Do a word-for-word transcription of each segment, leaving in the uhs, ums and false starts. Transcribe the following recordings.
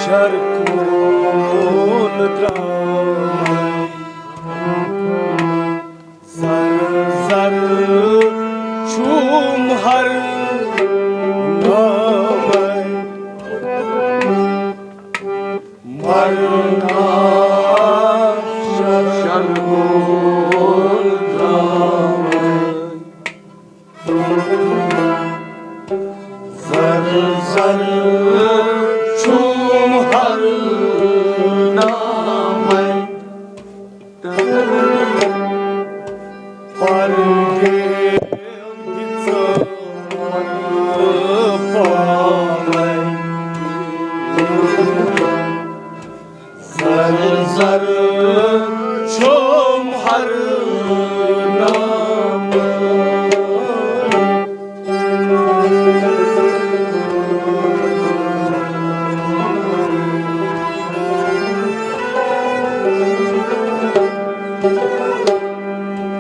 شرکول درٛامٕے۔ زر زر چھُم ہر نامے۔ مرنا شرکول درٛامٕے۔ زر زر چھُم ہر نامے۔ پردیو دِژ پانے۔ زر زر چھُم ہر نامے۔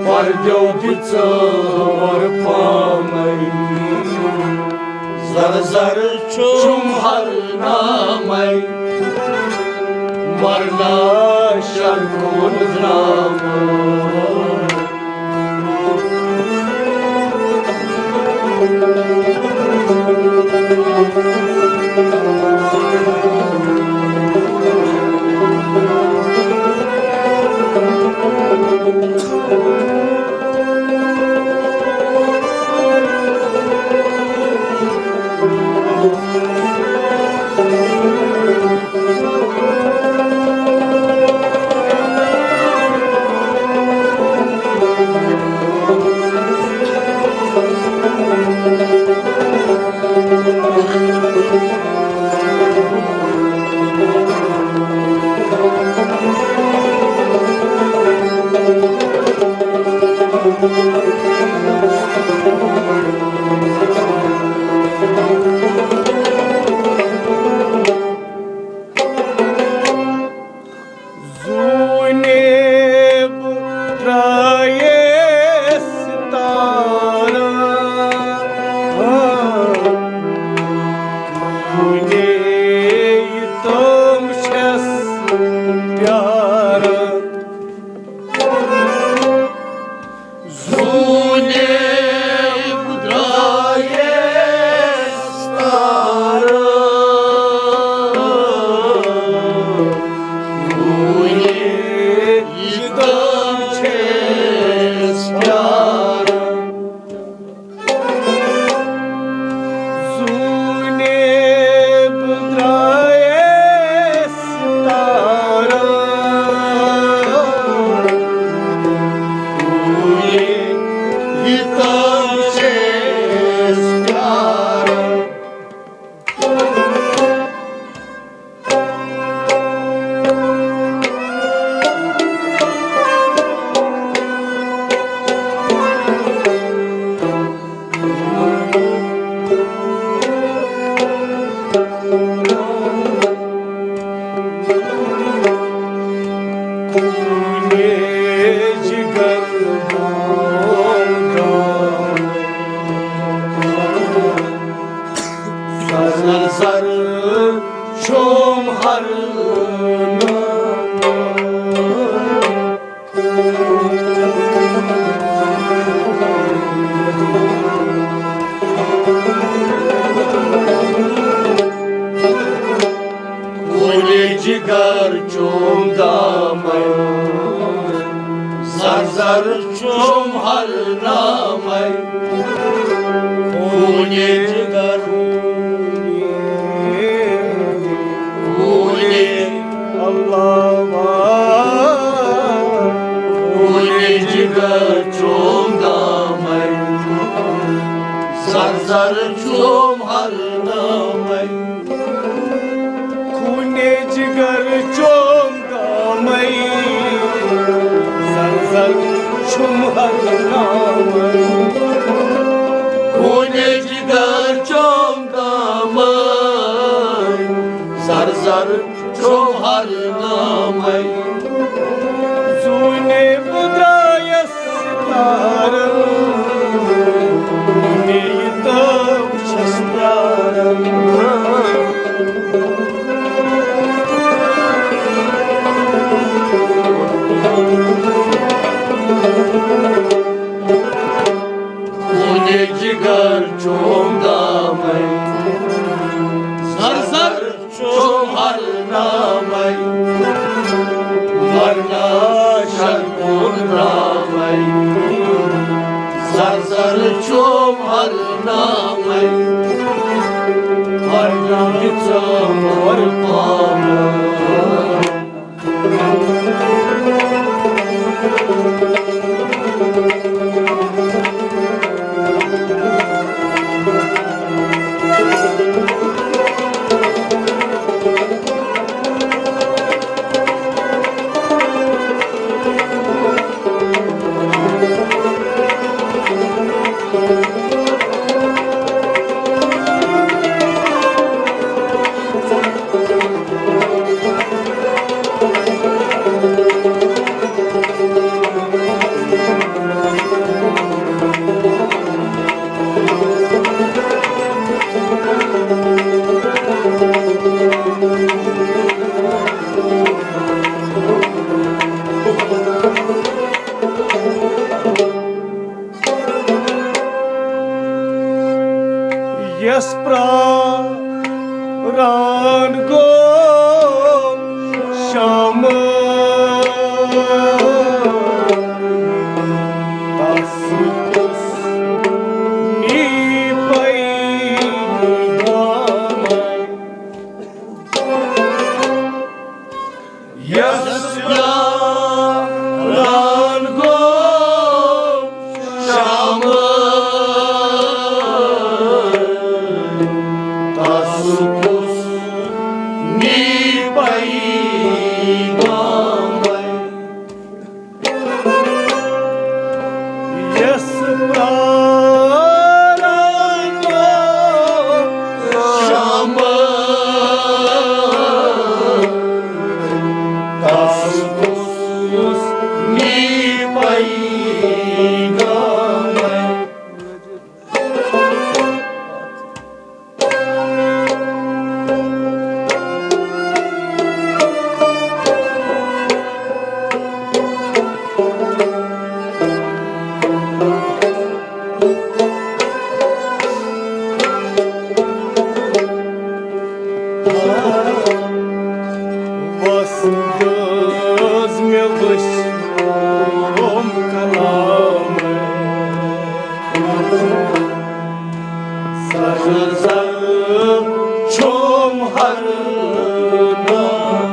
پردیو دِژ پانے۔ زر زر چھُم ہر نامے۔ مرنا شرکول درٛامٕے۔ زوٗنہِ بہٕ درٛایس تاران، وُنے یہِ تام چھَس پیاران۔ زوٗنہِ بہٕ درٛایس تاران، وُنے یہِ تام چھَس پیاران۔ زوٗنہِ بہٕ درٛایس تاران، وُنے یہِ تام چھَس پیاران۔ سر سر چھُم ہر نامے۔ خونِ جگر چھُم دامے، سر سر چھُم ہر نامے۔ خونِ جگر، خونِ، اللہ، خونِ جگر چھُم دامے، سر سر چھُم ہر نامے۔ خونِ جگر چھُم دامے، سر سر چھُم ہر نامے۔ خونِ جگر چھُم دامے، سر سر چھُم ہر نامے۔ زوٗنہِ بہٕ درٛایس تارن، وُنے یہِ تام چھَس پیارن۔ یس پران گو شام، تس کس نی پیغام۔ یس پران گو شام، تس کس نی پیغام۔ یس پران گو شام، تس کس نی پیغام۔ وۄستہٕ ٲس مےٚ ؤسۍ یِم کلام۔ زر زر چھوم ہر نام۔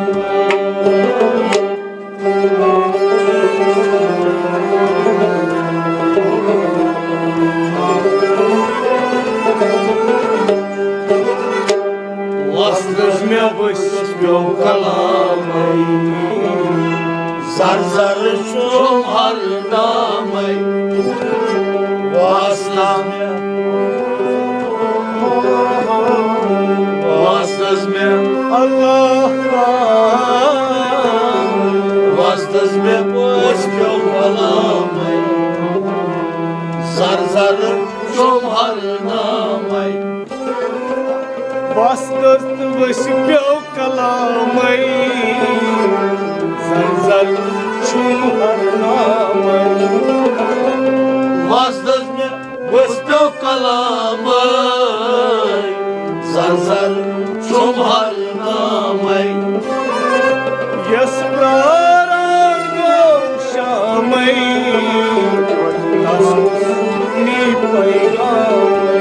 وۄستہٕ ٲس مےٚ ؤسۍ پیوٚو کلامے۔ زر زر چھوم ہر نامے۔ وۄستہٕ مےٚ، وۄستہٕ مےٚ اللہ، وۄستہٕ مےٚ ؤسۍ پیوٚو کلامے۔ زر زر چھوم ہر نامے۔ وۄستہٕ تہٕ ؤسۍ پیوٚو کلامے، زر زر چھُم ہر نامے۔ وۄستہٕ مےٚ ؤسۍ پیوٚو کلامے، زر زر چھُم ہر نامے۔ یس پراران گوٚو شامے، تس نی پیغامے۔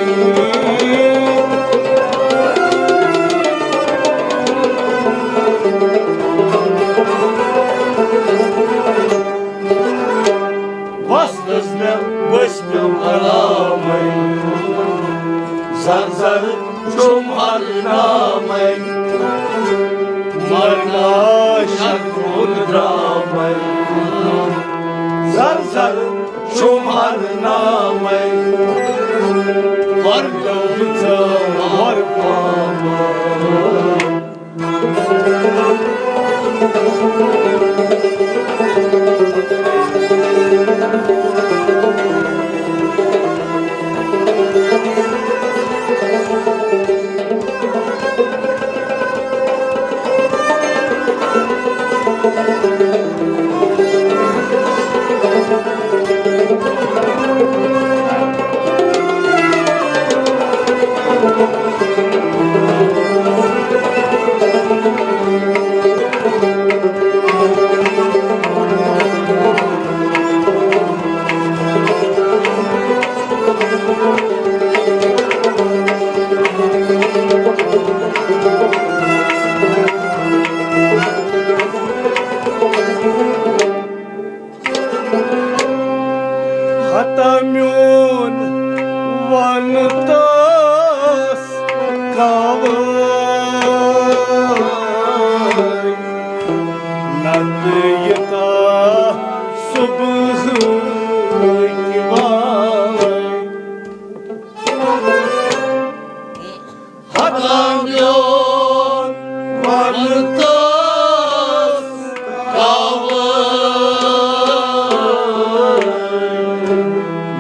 وۄستس مےٚ ؤسۍ پیوٚو کلامے، زر زر چھُم ہر نامے۔ مرنا شکون درامے، زر زر چھُم ہر نامے۔ ورنو ژٕ ور پامے۔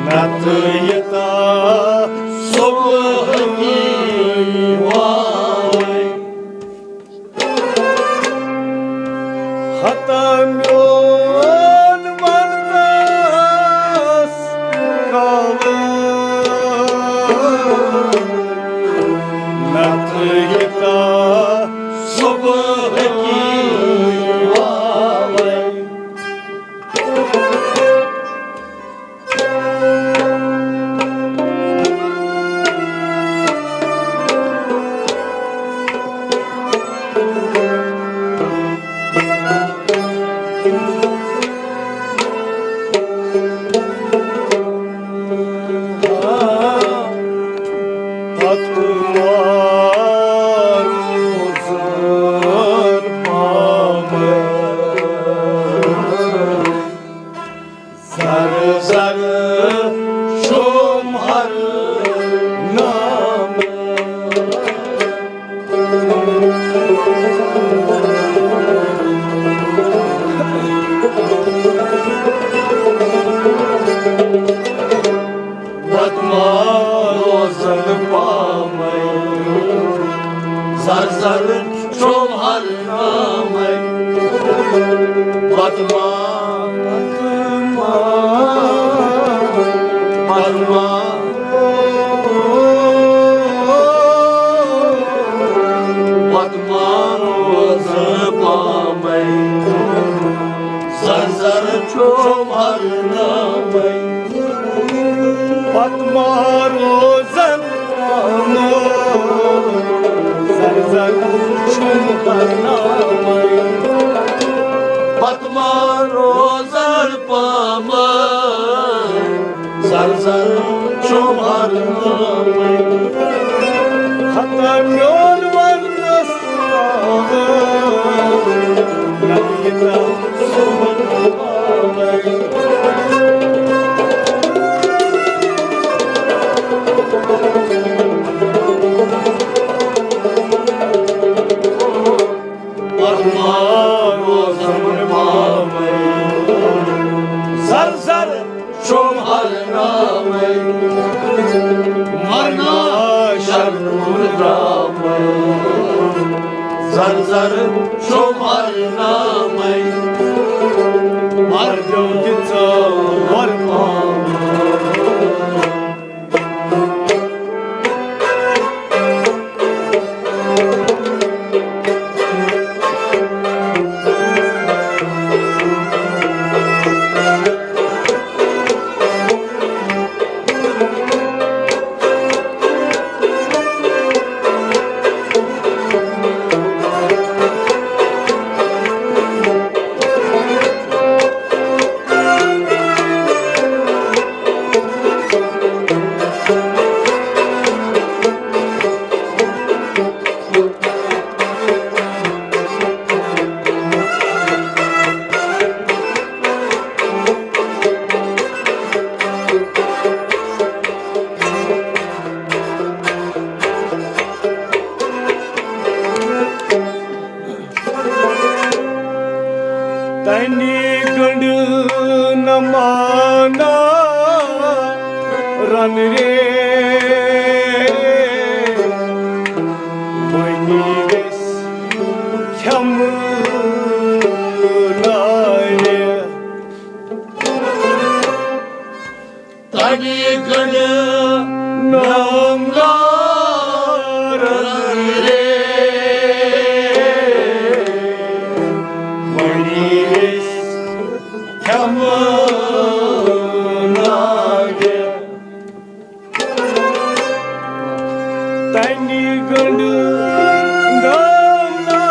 نتہٕ یوٗتاہ صبحٕکی واوے۔ ہتا میون وردس کاوٕ، نتہٕ یوٗتاہ صبحٕکی واوے۔ زر زر شوم ہر نام۔ بدما روزن پامے۔ زر زر شوم ہر نامے۔ بدما، بدما، بدما، بدما روزن پامے۔ زر زر شوم ہر نامے۔ پتما روزن پامے۔ زر زر شوم ہر نامے۔ پتما روزن پامے۔ زر زر شوم ہر نامے۔ ہتا میون ورنس زر زر شوم ہر نامے۔ مرنا شر درامے۔ زر زر شوم ہر نامے۔ مر جو تہِ ژٕ ور پامے۔ تنی گنڈ نمانا رن رے، ونی گس کھم نارے۔ تنی گنڈ نمانا رن رے، ونی گس کھم نارے۔ تنی گنڈ نمانا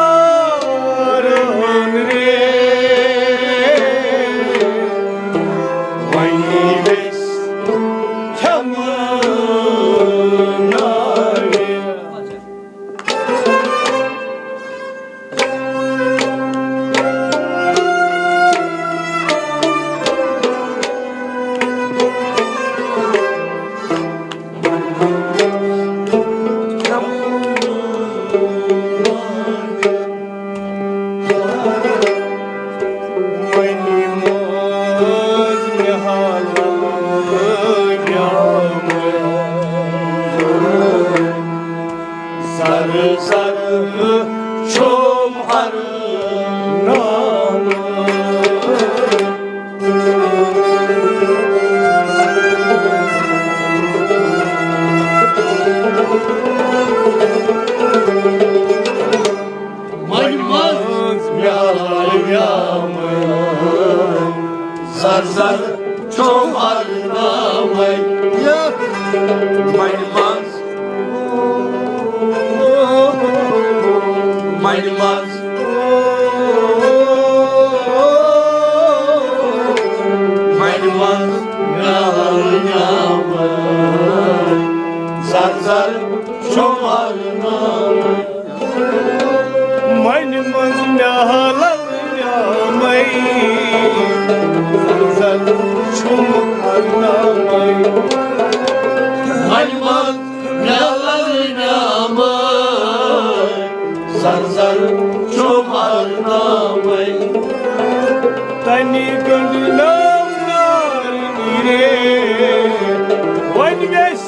نام۔ وۄنۍ منٛز میٛانہِ یامہٕ زر زر چھُم ہر نامَے۔ وۄنۍ منٛز، وۄنۍ منٛز، وۄنۍ منٛز میٛانہِ یامہٕ زر زر چھُم ہر نامَے۔ وۄنۍ منٛز مےٚ لل نیامَے، زر زر چھُم ہر نامَے۔ وۄنۍ منٛز مےٚ لل نیامَے، زر زر چھُم ہر نامَے۔ تنی گنٛڈ نام نارنی رے، وۄنۍ گژھِ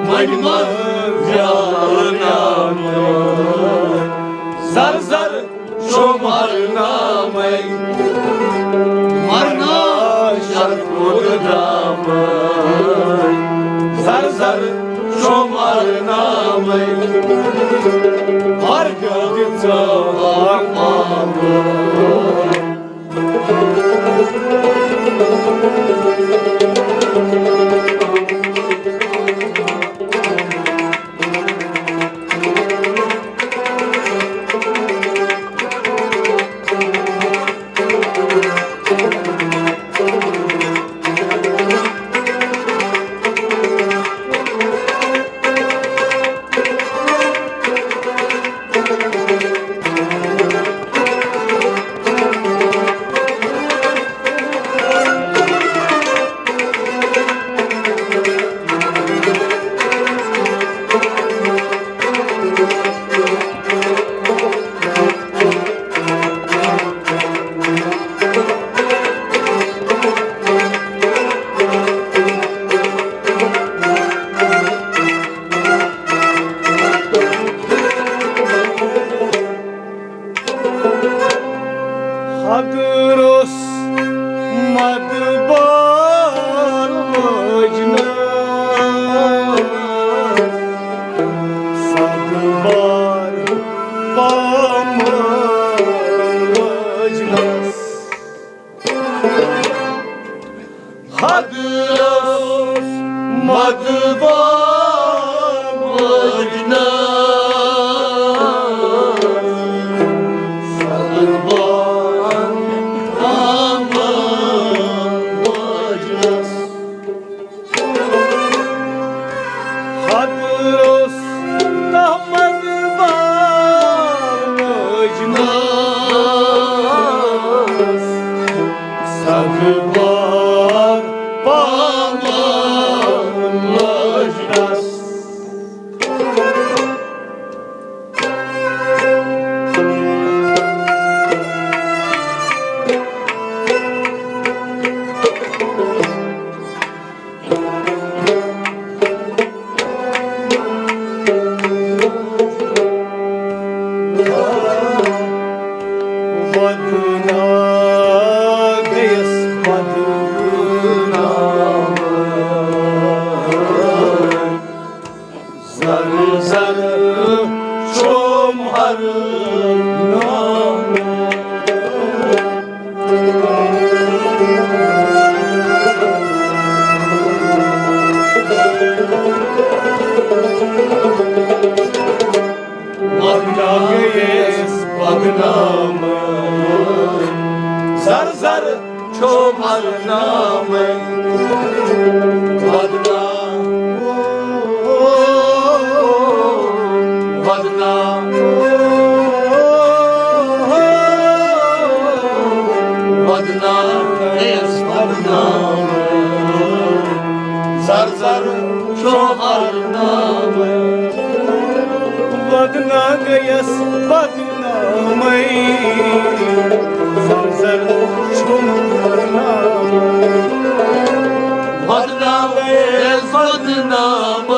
وۄنۍ منٛز زیادٕ نیامہٕ، زر زر چھُم ہر نامَے۔ مرنا شرط درامَے، زر زر چھُم ہر نامَے۔ ہر گرد ژٕ آمہٕ۔ حق روٚس مدبار وٲجنَس، صد بار پامال وٲجنَس۔ حد اوس مدبار وٲجنَس، صد بار پامال وٲجنَس۔ حد اوس نحمد بار وٲجنَس، صد بار پامال وٲجنَس۔ بدنام گٔیَس بدنام۔ زر زر چھُم ہر نام۔ بدنام گٔیَس بدنام۔ زر زر چھُم ہر نام۔ بدنام، بدنام، بدنام، یس بدنام۔ زر زر چھُم ہر نام۔ بدنام گٔیَس بدنام۔ زر زر چھُم بدنام۔ بدنام، بدنام۔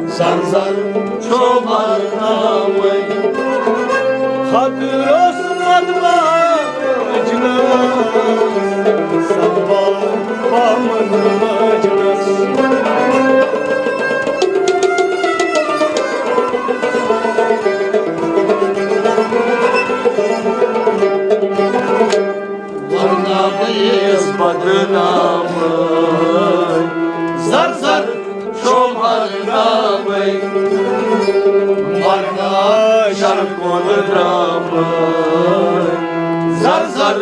زر زر چھُم بدنام۔ خطرس مت باجنس، سنبھال پامن ماجنس۔ ورنہ گٔیَس بدنام، زر زر چھُم بدنام۔ ورنہ شر کُن درام، زر زر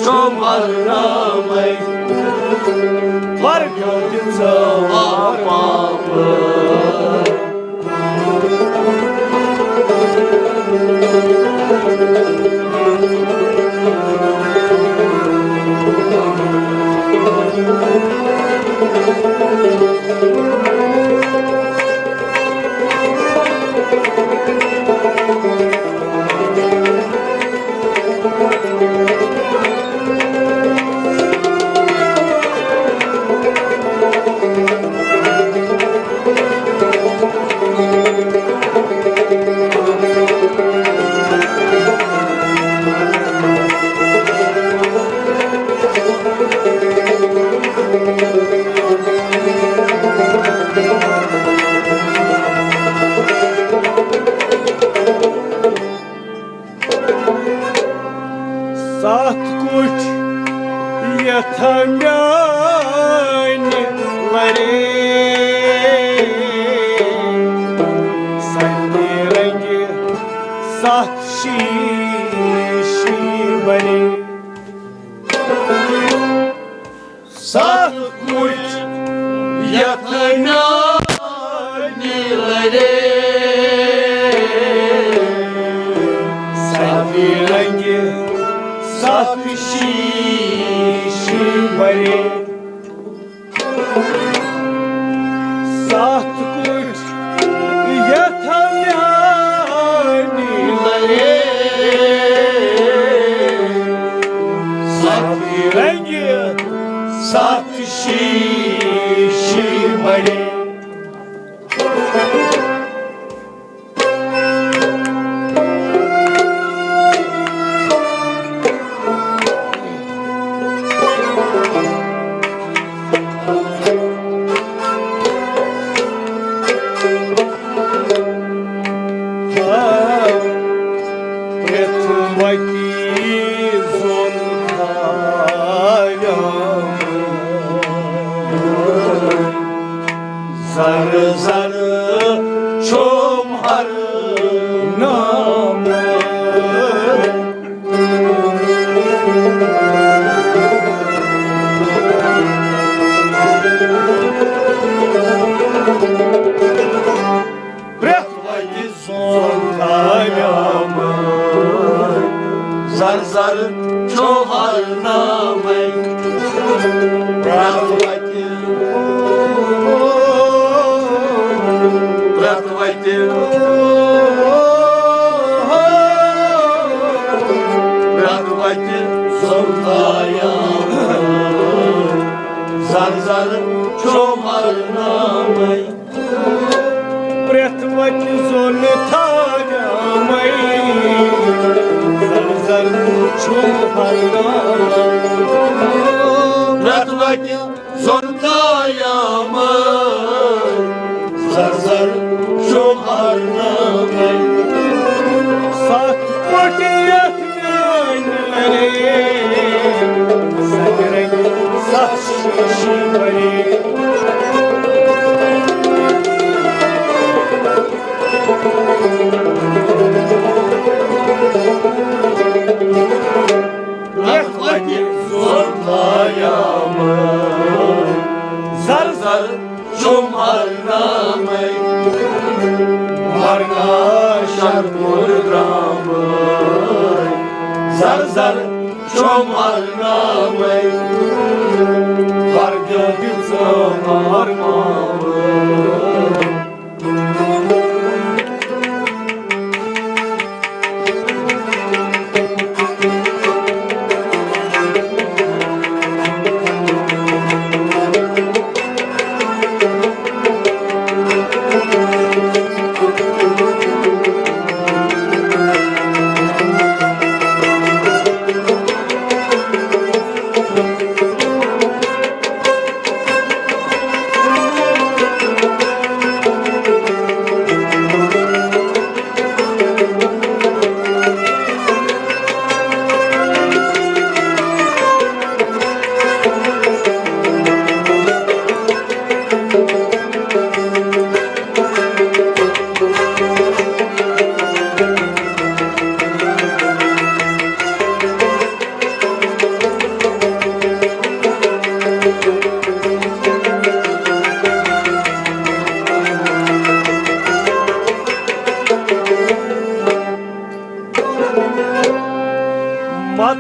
چھُم بدنام۔ ورنہ دِژ پاپ۔ ستھ کُٹھۍ یتھ میانہِ لرے، سنہِ رنگہِ ستھ شیٖشہٕ بھرے۔ ستھ کُٹھۍ یتھ میانہِ لرے، سنہِ رنگہِ ستھ شیٖشہٕ بھرے۔ ستھ کُٹھۍ یتھ میانہِ لرے، ستھ رنگہِ ستھ شیٖشہٕ بھرے۔ پرٛٮ۪تھ وَتہِ زوٚن تھاویٛوم۔ زر زر چھُم ہر نام۔ پرٛٮ۪تھ وَتہِ زوٚن تھاویٛوم۔ زر زر چھُم ہر نام۔ پرٛٮ۪تھ وَتہِ، پرٛٮ۪تھ وَتہِ، پرٛٮ۪تھ وَتہِ زوٚن تھاویٛوم۔ زر زر چھُم ہر نام۔ پرٛٮ۪تھ وَتہِ زوٚن تھاویٛومَے، زر زر چھُم ہر نام۔ پرٛٮ۪تھ وَتہِ زوٚن تھاویٛومَے، زر زر چھُم ہر نام۔ ستھ کُٹھۍ یتھ میانہِ لرے، سنہِ رنگہِ ستھ شیٖشہٕ بھرے۔ پرٛٮ۪تھ وَتہِ زوٚن تھاویٛومَے، زر زر چھُم ہر نامَے۔ مرگا شر کُن درٛامَے، زر زر چھُم ہر نامَے۔ ورگیو دِژ مار پامَے۔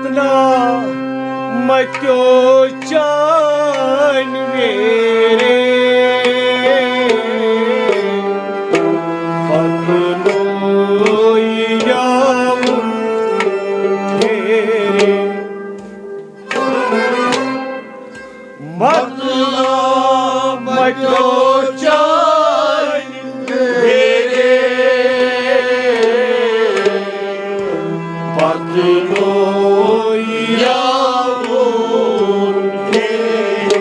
نہ متیو چانہِ ویرے، پتہٕ نوٚو یاوُن پھیرے۔ مطلب متیو چانہِ ویرے، پتہٕ نوٚو یاوُن پھیرے۔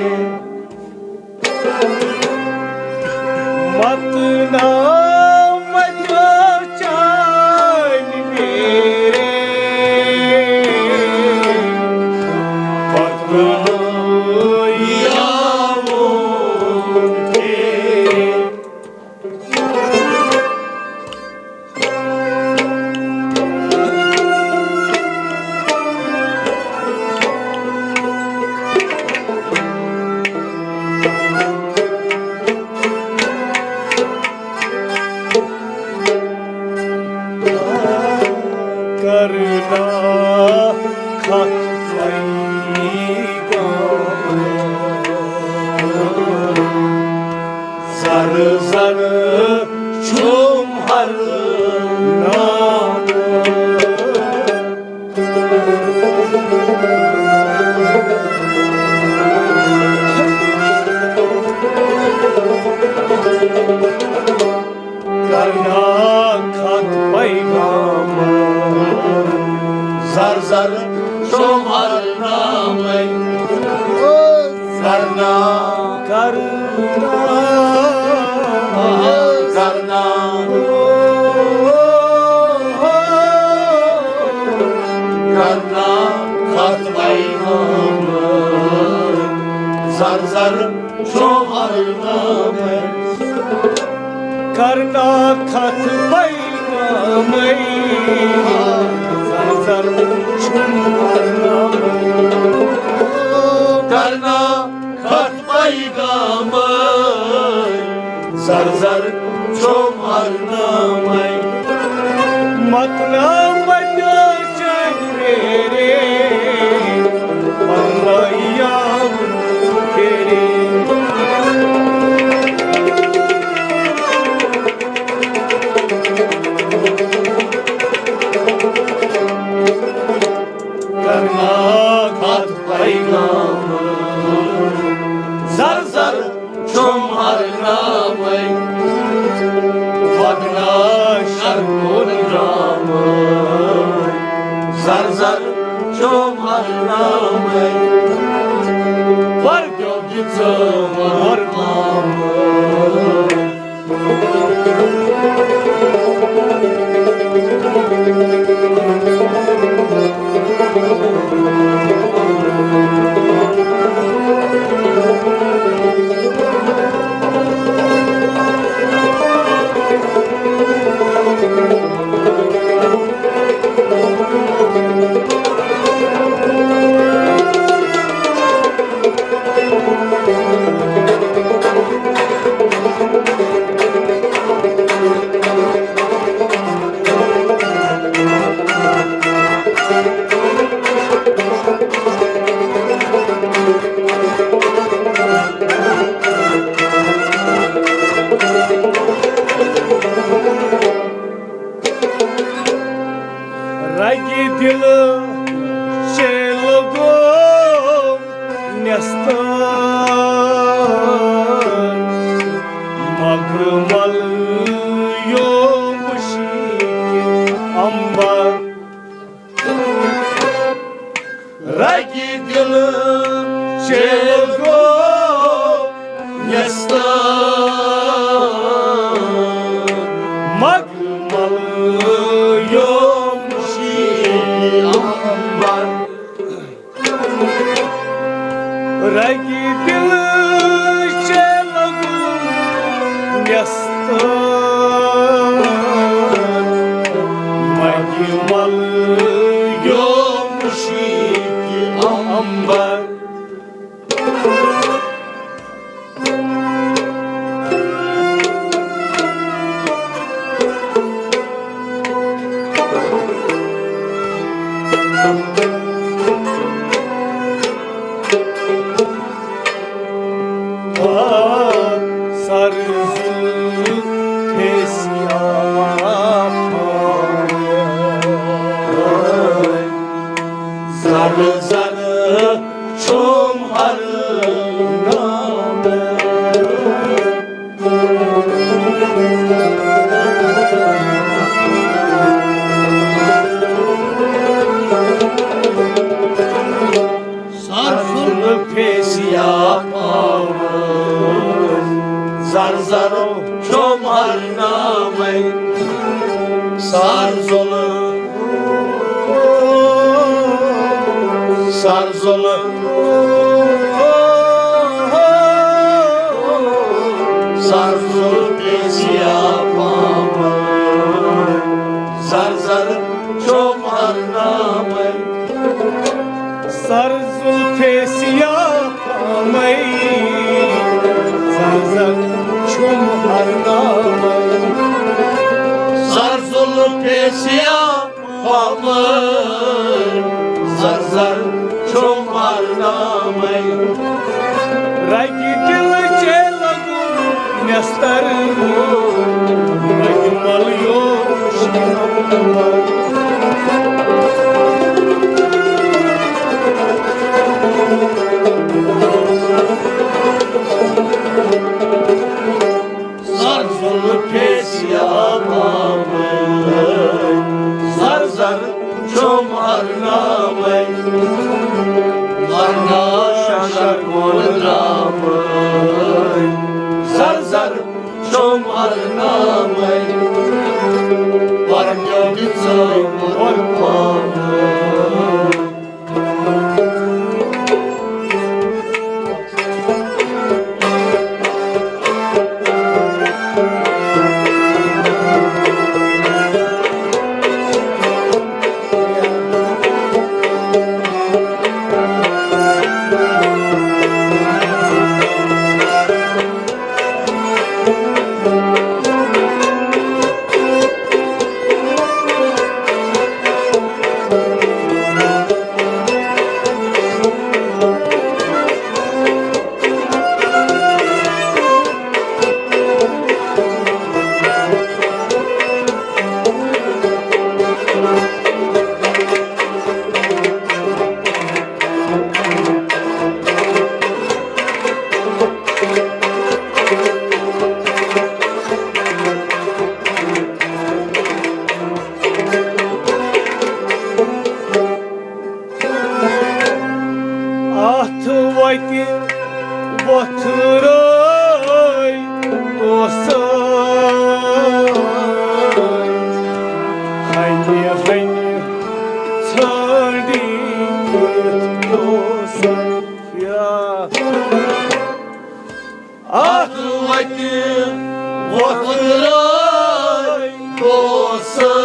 متنا متو چانہِ ویرے، پتہٕ نوٚو یاوُن پھیرے۔ کرنا کتھ پیغام، زر زر چھُم ہر نام۔ کرنا خط پیغام، زر زر چھُم ہر نام۔ کرنا، کرنا، کرنا، کرنا خط پیغام، زر زر چھُم ہر نام۔ کرنا خط پیغام، زر زر چھُم ہر نام۔ کرنا خط پیغام، زر زر چھُم ہر نام۔ متنا متیو چانہِ ویرے، پتہٕ نوٚو یاوُن پھیرے۔ کرنا خط پیغام، زر زر چھُم ہر نام۔ وگنا شر کون رام، زر زر چھُم ہر نام۔ پر دیو دِژ ہر نام۔ رگہِ دِلہٕ چے لوگو نیستان، مگمل یوم شیٖنہِ امبر۔ رگہِ دِلہٕ چے لوگو نیستان، مگمل یوم شیٖنہِ امبر۔ رگہِ دِلہٕ چے لوگو نیستان، مگمل یوم شیٖنہِ امبر۔ زر چھُم ہر نامہٕ۔ سر سُنٛد فیسیا پاوٕ، زر زر چھُم ہر نامے۔ سر زُل، سر زُل، سر زُل فیسیا پاوٕ، زر زر چھُم ہر نامے۔ سر زُل فیسیا پاوَے، زر زر چھُم ہر نامَے۔ سر زُل فیسیا پاوَے، زر زر چھُم ہر نامَے۔ رگہِ دِلہٕ چے لگُن نستر، مجمل یوش نمبر۔ سر زُل فیسیا پاوَے، زر زر چھُم ہر نامَے۔ ورنا ششر کول رامَے، زر زر چھُم ہر نامَے۔ ورنیو بِژٲے وُر پاوَے۔ اتھ وتہِ وۄتھرٲے توسہٕ، ہنہِ ہنہِ ژھانڈی کِتھ توسہٕ۔ یا اتھ وتہِ وۄتھرٲے توسہٕ،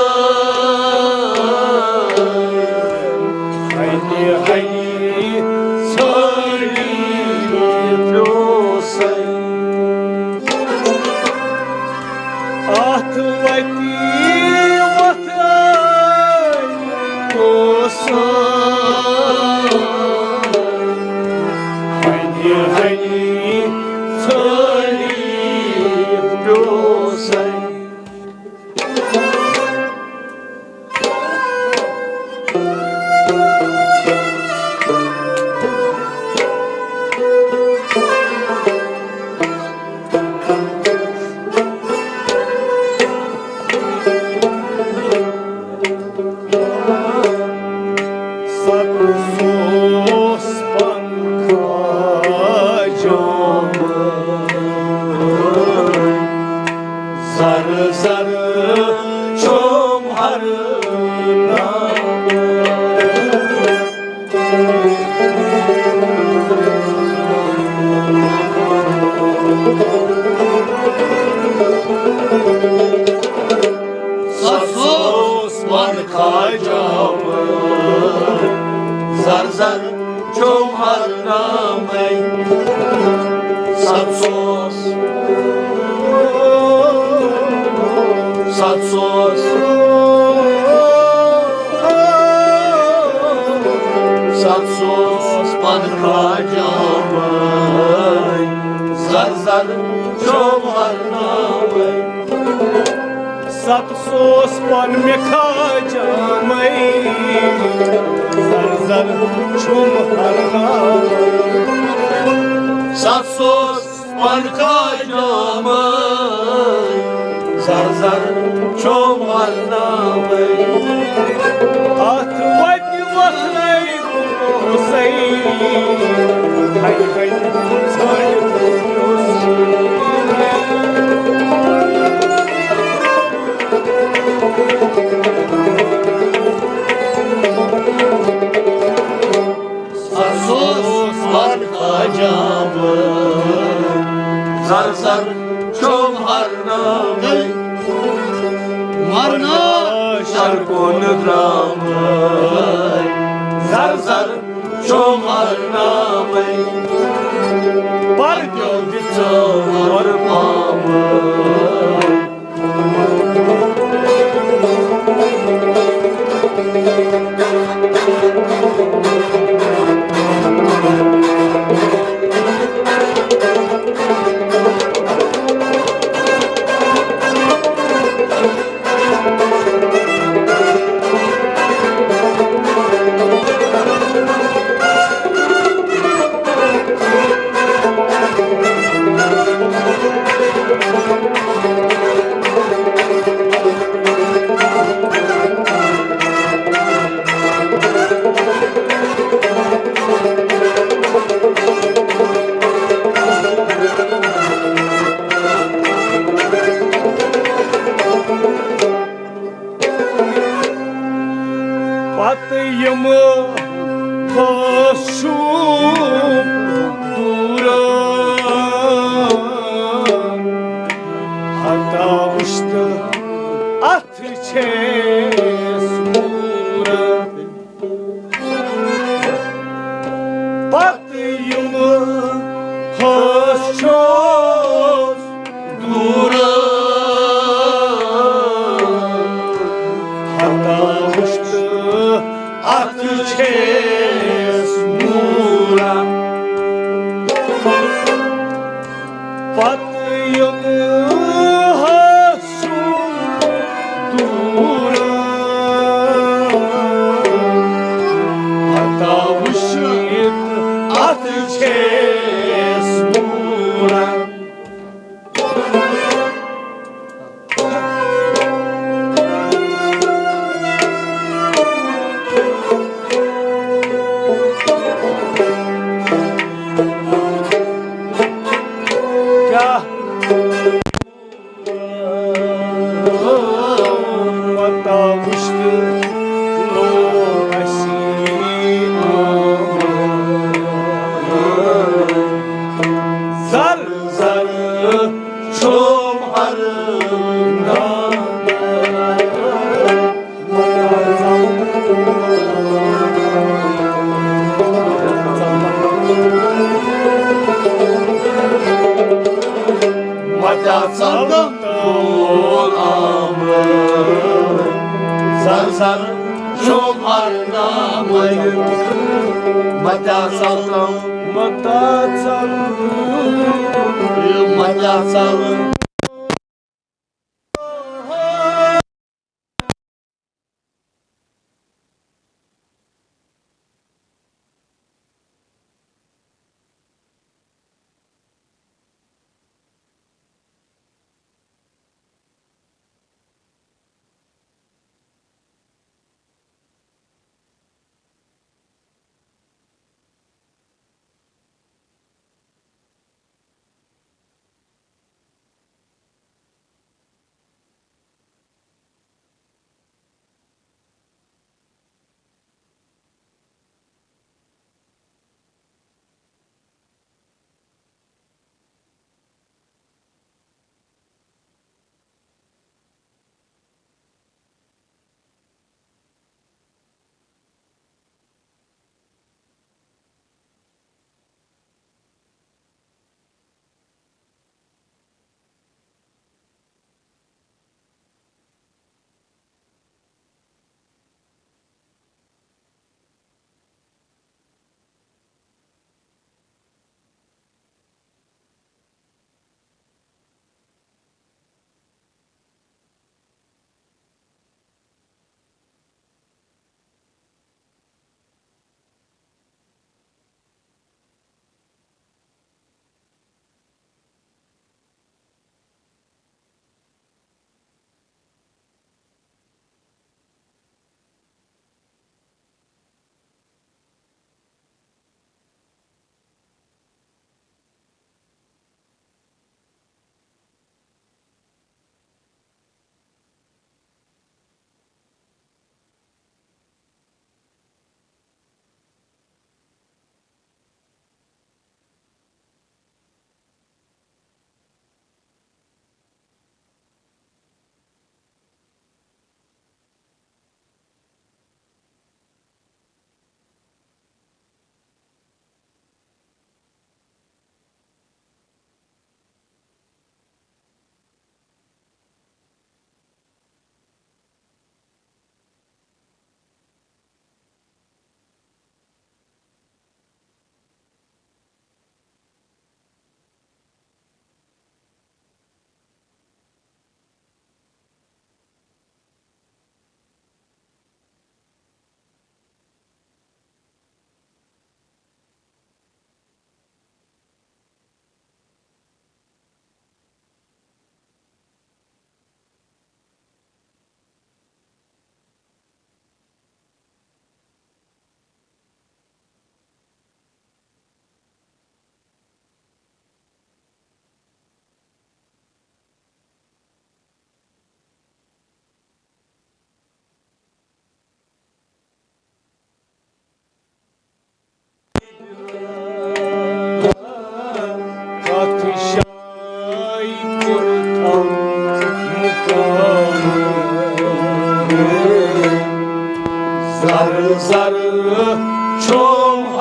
ہنہِ ہنہِ ژھانڈی توسہٕ۔ اتھ وتہِ وۄتھرٲے توسہٕ، ہنہِ ہنہِ ژھانڈی توسہٕ۔ سپُز اوس پنکھا جامہٕ، زر زر چھُم ہر نامہٕ۔ سپُز اوس پنکھا جامہٕ، زر زر چھُم ہر نامَے۔ سپُز اوس، سپُز اوس، سپُز اوس پنکھا جامَے، زر زر چھُم ہر نامَے۔ پتہٕ سوس پن مےٚ کھاجامے، زر زر چھُم ہرناوے۔ سَتھ سوس پن کھاجامے، زر زر چھُم ہرناوے۔ اتھ وتہِ وۄتھنے زر زر چھُم ہرناوے، مرنا شرکون درامے۔ زر زر چھُم ہرناوے، پر کیوں دِژٕ ہور پامے۔ پتہٕ یِم خۄش چھُ دوٗرٕ، ہتا وٕچھتہٕ اَتھ چھیس موٗرت۔ پتہٕ یِم خۄش چھُس دوٗرٕ، ہتا وٕچھتہٕ اَتھ چھیس موٗرت۔ پتہٕ یِم ہسُن دوٗر، ہتا وٕچھِتھ اَتھ چھیس موٗرت۔ کیٛاہ پتہ وٕچھتہٕ لوگ اَسہِ زر زر چھوم ہر گام۔ متیٛاہ ژلم تول آمہٕ۔ زر زر چھوم ہر گام۔ متیٛاہ ژلم، متیٛاہ ژلم، متیٛاہ ژلم۔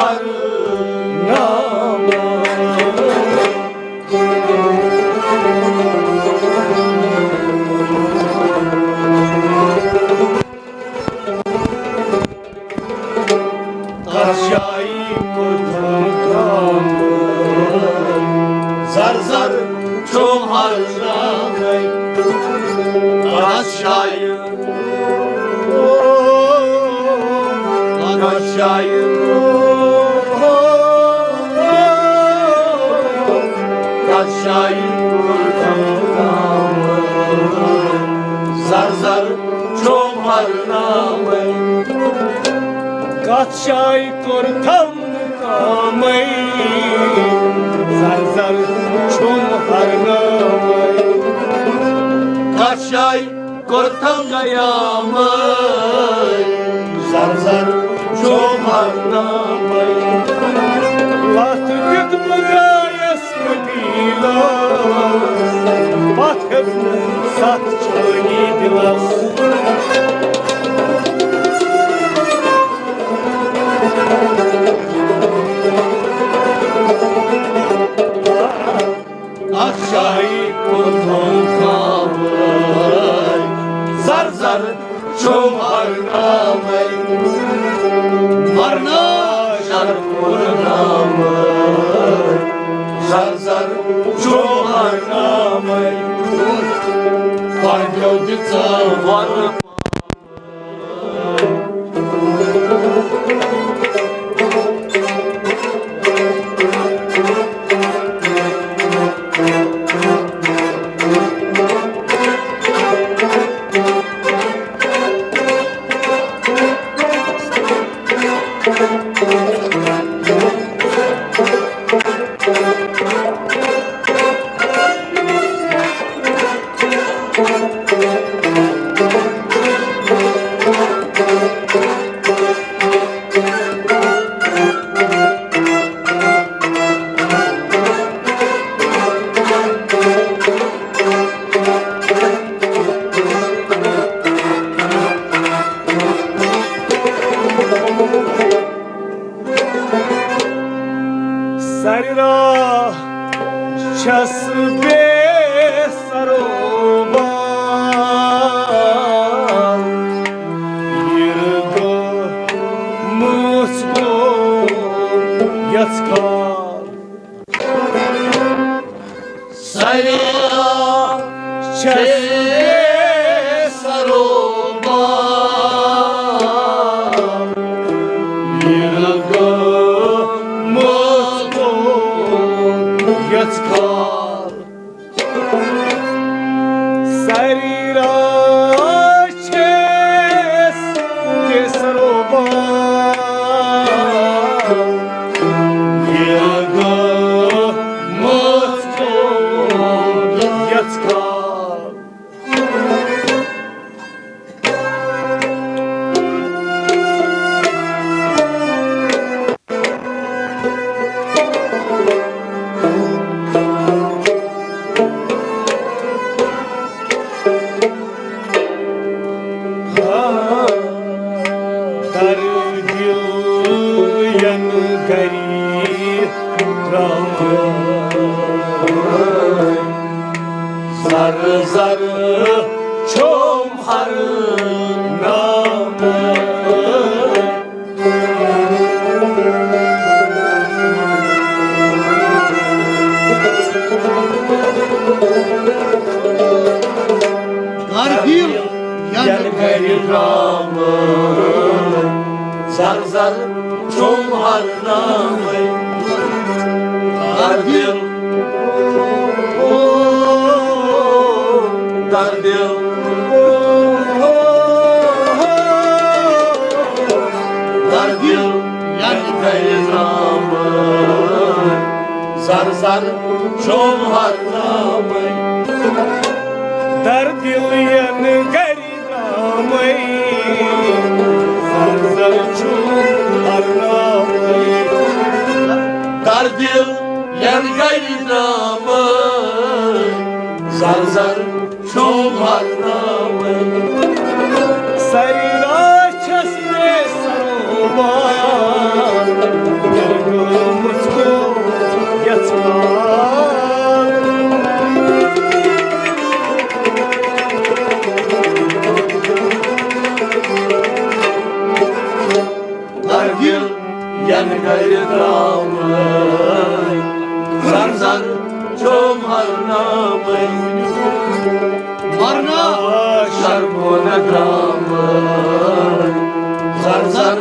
نامہ۔ تَتھ جایہِ کوٚر تِمو کٲم۔ زر زر چھُم ہر نامے۔ تَتھ جایہِ، تَتھ جایہِ، تَتھ جایہِ کوٚر تِمو کٲم۔ زر زر چھُم ہر نامے۔ کَتھ جایہِ کوٚر تِمو کٲمے۔ زر زر چھُم ہر نامے۔ کَتھ جایہِ کوٚر تِمو قیامے۔ زر زر چھُم ہر نامے۔ لَتھ دیُت بہٕ درٛایَس قبیلس، پتھ ہیوٚت نہٕ ستھ چھٲنی دِلس۔ اَتھ جایہِ کوٚر تِمو کٲمے۔ زر زر چھُم ہر نامے۔ مرنا شر کوٚر نامے۔ زر زر چھُم ہر نامے۔ پردیو دِژ وَنہٕ۔ سرِ راہ چھَس بے سرو بار، یِرٕ گوٚمُت گوٚو یَژھ کال۔ سرِ راہ چھَس بے سرو بار، یِرٕ گوٚمُت گوٚو یَژھ کال۔ سرِ راہ چھَس بے سرو بار، یِرٕ گوٚمُت گوٚو یَژھ کال۔ در دِل یَن گَرِ ترٛاوان۔ زر زر چھُم ہر نامے۔ در دِل یَن گَرِ ترٛاوان۔ زر زر چھُم ہر نامے۔ در دِل، در دِل، در دِل یَن گَرِ ترٛاوان۔ زر زر چھُم ہر نامے۔ در دِل یَن گَرِ ترٛاومَے، زر زر چھُم ہر نامے۔ در دِل یَن گَرِ ترٛاومَے، زر زر چھُم ہر نامے۔ سرِ راہ چھَس بے سرو بار، گٔمٕژ گوٚو یَژھ کال۔ دردِل ین گرِ تراوٕنۍ، زر زر چھوم ہرناوٕنۍ۔ مرنا شرمون تراوٕنۍ، زر زر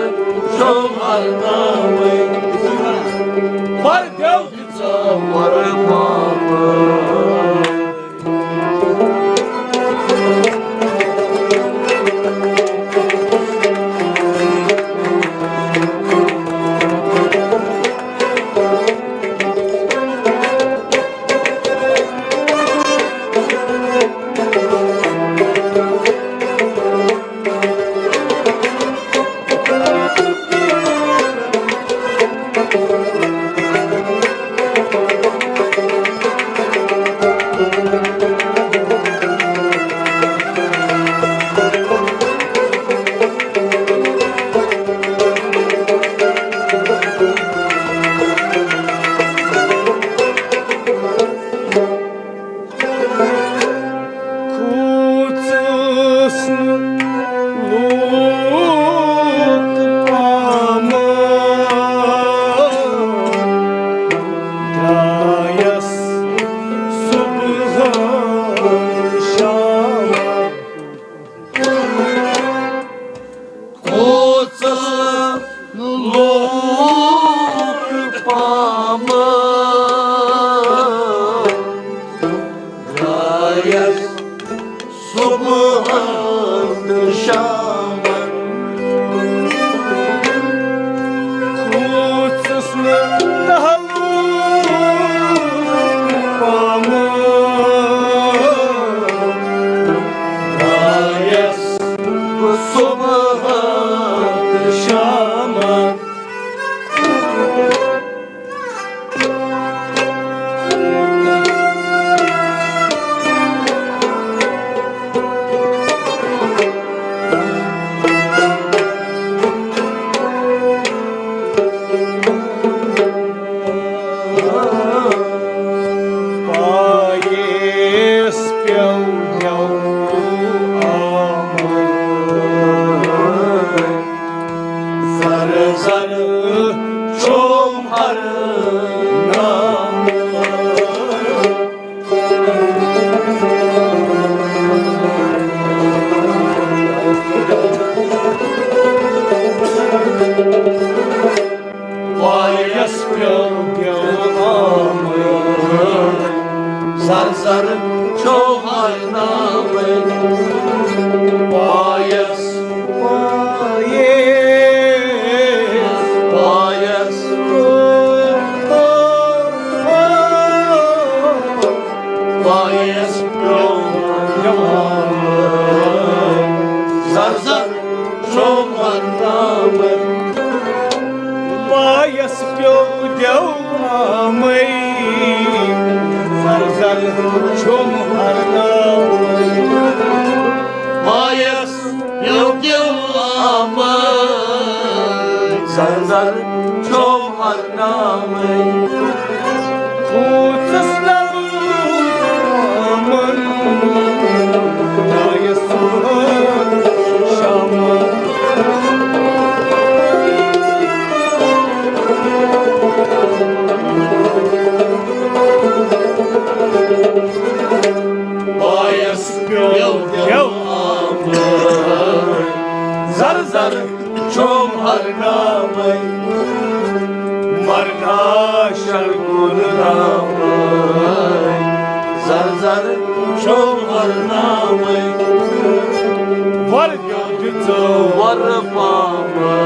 چھوم ہرناوٕنۍ۔ پر دیو ژٕ ور پاوٕنۍ۔ کھوٗژٕس نہٕ لوٗکھ پامہٕ، درٛایس صُبحن شامن۔ کھوژٕس نہٕ لوٗکھ پامہٕ، درٛایس صُبحن تہٕ شامن۔ کھوژٕس نہٕ تہٕ لوٗکھ پامہٕ، درٛایس صُبحن تہٕ شامن۔ پایس پیو دیو آمد۔ زر زر چھوم ہر نام۔ پایس پیو دیو آمد۔ زر زر چھو ہر نام۔ پایس، پایس، پایس، پایس پیو دیو آمد۔ زر زر چھو ہر نام۔ پایس پیو دیو آمے، زر زر چھوم ہر نام۔ پایس پیو دیو آمے، زر زر چھوم ہر نام۔ کھوژس نہ لوٗکھ پامن، درٛایس صُبحن شامن۔ پایس پیو دیو آمد۔ زر زر چھوم ہر نامے، مرنا شرمون نامے۔ زر زر چھوم ہر نامے، ور دیو دِژو ور پامے۔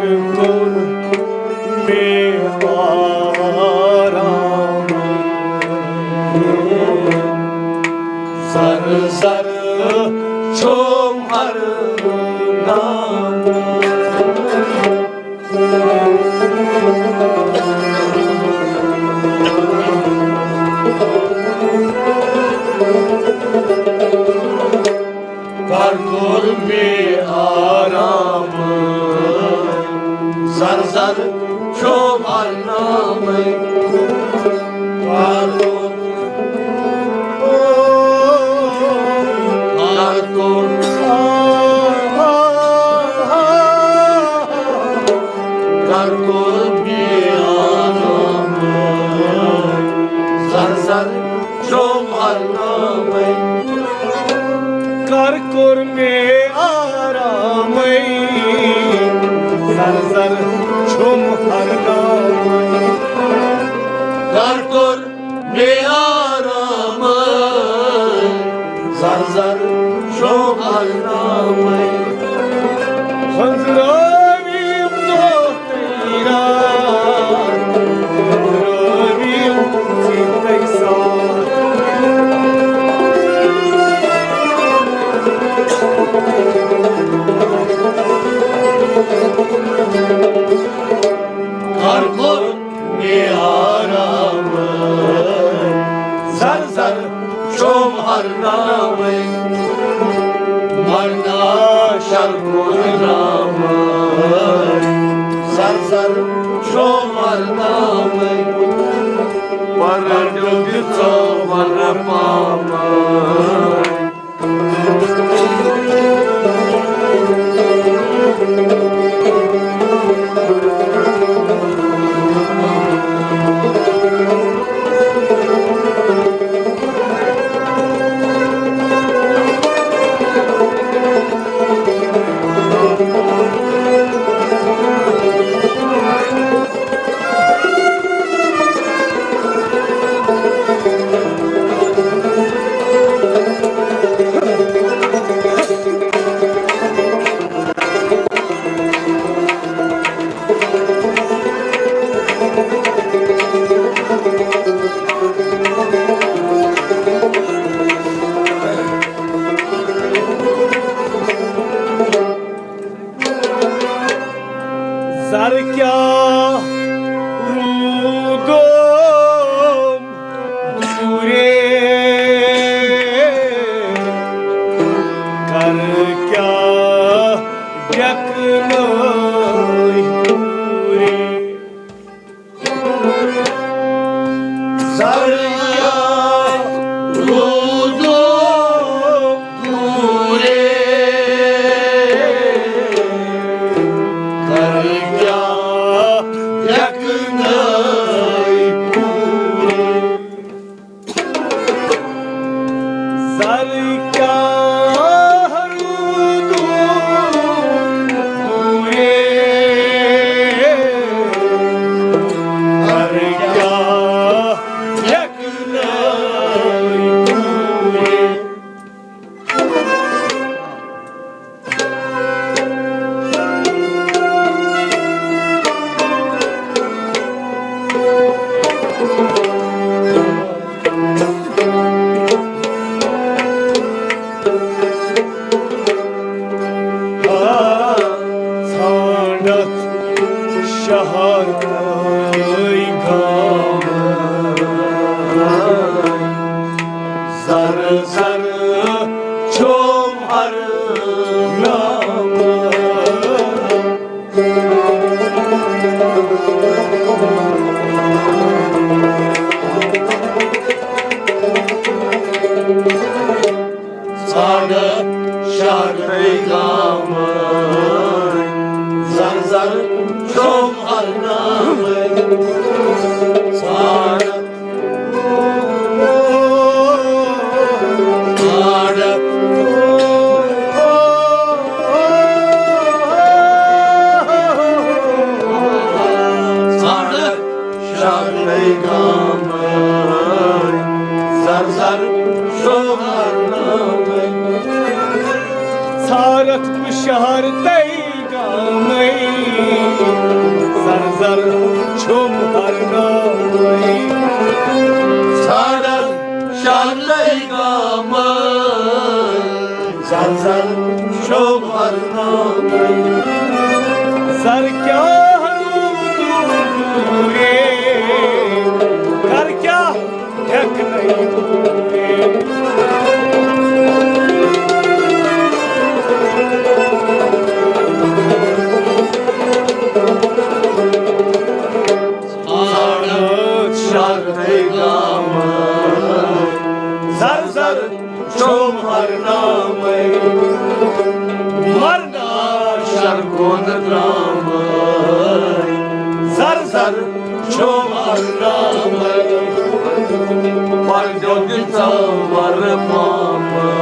کوٚر مےٚ آرام۔ زر زر چھوٚم ہر نام۔ کر کوٚر مےٚ آرام۔ زر زر چھوٚم ہر نام۔ کر کوٚر، کر کوٚر، کر کوٚر مےٚ آرام۔ زر زر چھوٚم ہر نام۔ کر کوٚر مےٚ آرامٕے، زر زر چھوٚم ہر نامٕے۔ کر کوٚر مےٚ آرامٕے، زر زر چھوٚم ہر نامٕے۔ ہنزرٲوِم دۄہ ہر کوٚر مےٚ آرام، زر زر چھوٚم ہر ناوٕے۔ مرنا شر کوٚر ناوٕے، زر زر چھوٚم ہر ناوٕے۔ پرڈو دِژو ور پاوٕے۔ زر کیٛاہ روٗدُم دوٗرے، کر کیٛاہ ڈٮ۪کنٲے دوٗرے۔ زر کیٛاہ روٗدُم دوٗرے، کر کیٛاہ ڈٮ۪کنٲے دوٗرے۔ زر کیٛاہ روٗدُم دوٗرے، زر کیٛاہ ڈٮ۪کنٲے دوٗرے۔ ژھانڈتھ شہر تہٕ گام، زر زر چھوٚم ہر نام۔ ژھانڈتھ شہر تہٕ گام، زر زر چھوٚم ہر نام۔ ژھانڈتھ، ژھانڈتھ، ژھانڈتھ شہر تہٕ گام، زر زر چھوٚم ہر نام۔ ژھانڈتھ بہٕ شہر تہٕ گامٕے، چھُم ہرناوٕے۔ ژھانڈن شرنٕے گامہٕ، زر زر چھُم ہرناوٕے۔ زر کیٛاہ روٗدُے، کر کیٛاہ ہٮ۪کہٕ نہٕ یہِ پوٗرٕ۔ ژھانڈن شرنٕے گامہٕ، زر زر چھُم ہرناوٕے۔ مرنا شر کُن درٛامٕے، زر زر چھُم ہرناوٕے۔ پردیو دِژ ژٕ ورٕ پامٕے۔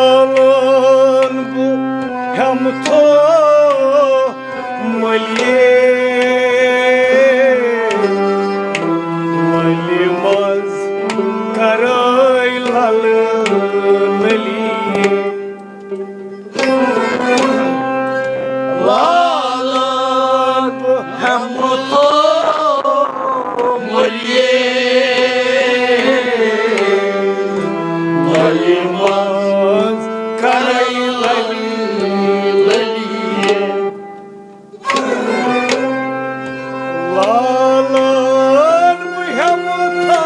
لالن بہٕ ہٮ۪مہٕ تھو مٔلۍ، مٔلۍ منٛز کرے للہٕ لٔلی۔ لالن ہٮ۪مہٕ تھو مٔلۍ، مٔلۍ منٛز کرے للی للی۔ لالن بہٕ ہٮ۪مہٕ تھو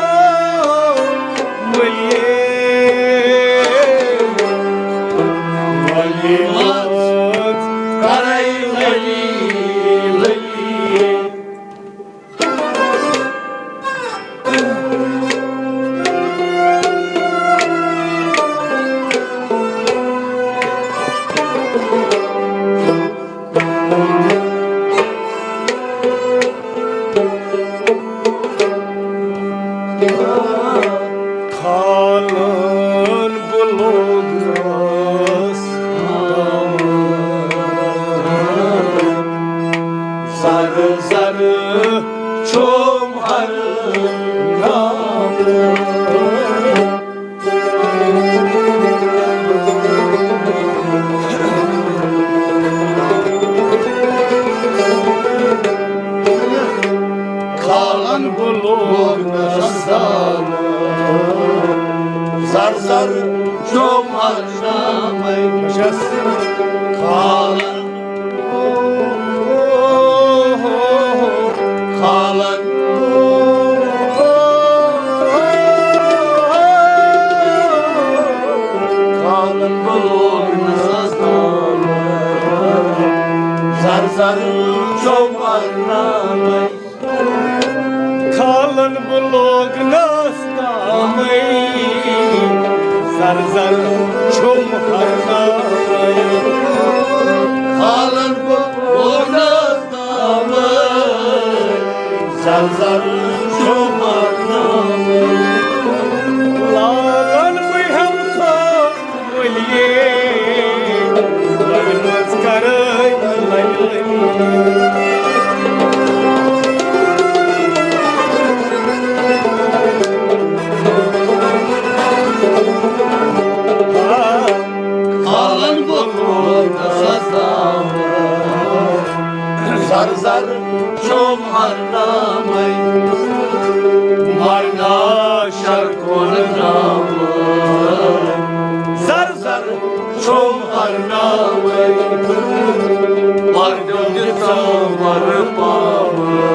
مٔلۍ، مٔلۍ منٛز کرے للی للی۔ کھالن بہٕ لوگنس زر زر چھُم ہر گامہٕ۔ کھالن بہٕ لوگنس دامہٕ، زر زر چھُم ہر گامہٕ۔ کھالن کھالن، کھالن بہٕ لوگنس دامہٕ، زر زر چھُم ہر گامہٕ۔ کھالن بہٕ لوگنس دامہٕ، زر زر چھُم ہر گامہٕ۔ کھالن بہٕ لوگنس زر زر چھُم ہر گامہٕ۔ لالن بہٕ ہٮ۪مہٕ تھو مٔلۍ، لبہِ منٛز کرے للہِ للی۔ کھالن بہٕ لوگنس دامہٕ، زر زر چھُم ہر گامہٕ۔ مرنا شر کُن درٛامہٕ، زر زر چھُم ہر گامہٕ۔ پردیو دِژ ژٕ ورٕ پامہٕ۔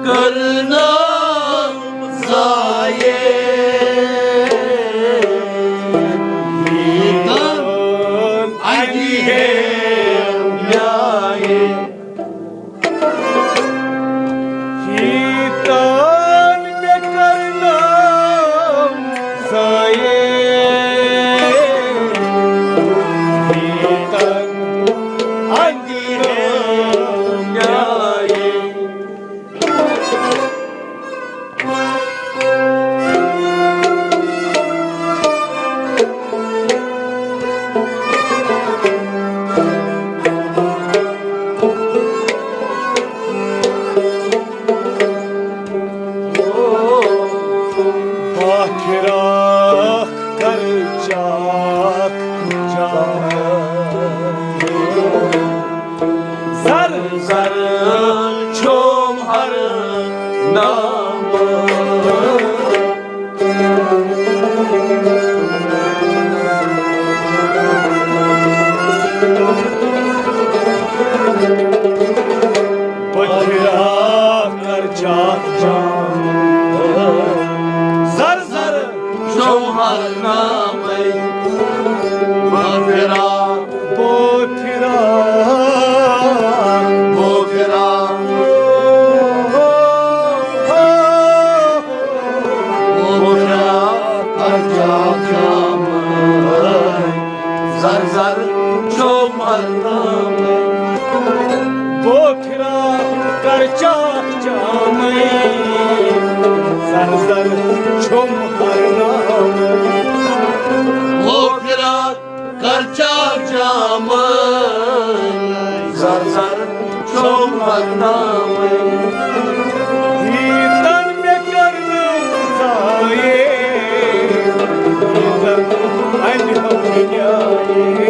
کرنا ضائع، ییٖتن اندی ہے بیایے۔ ییٖتن مےٚ کرنا ضائع، ییٖتن اندی ہے بیایے۔ باکھراکھ کر چاک چاک۔ زر زر چھوم ہر نام۔ بکھرا کر چاک جام۔ زر زر چھوم ہر نام۔ بکھرا بوتھرا، بوتھرا، بوتھرا، اجا جام، زر زر چھو مرنام۔ بوتھرا کر چاک چامے، زر زر چھو مرنام۔ بوتھرا کرچا جام، زر زر چھوم ہر نام۔ ہیتن مے کرنہٕ ضایع، ہیتن اندِ ہم نیایے۔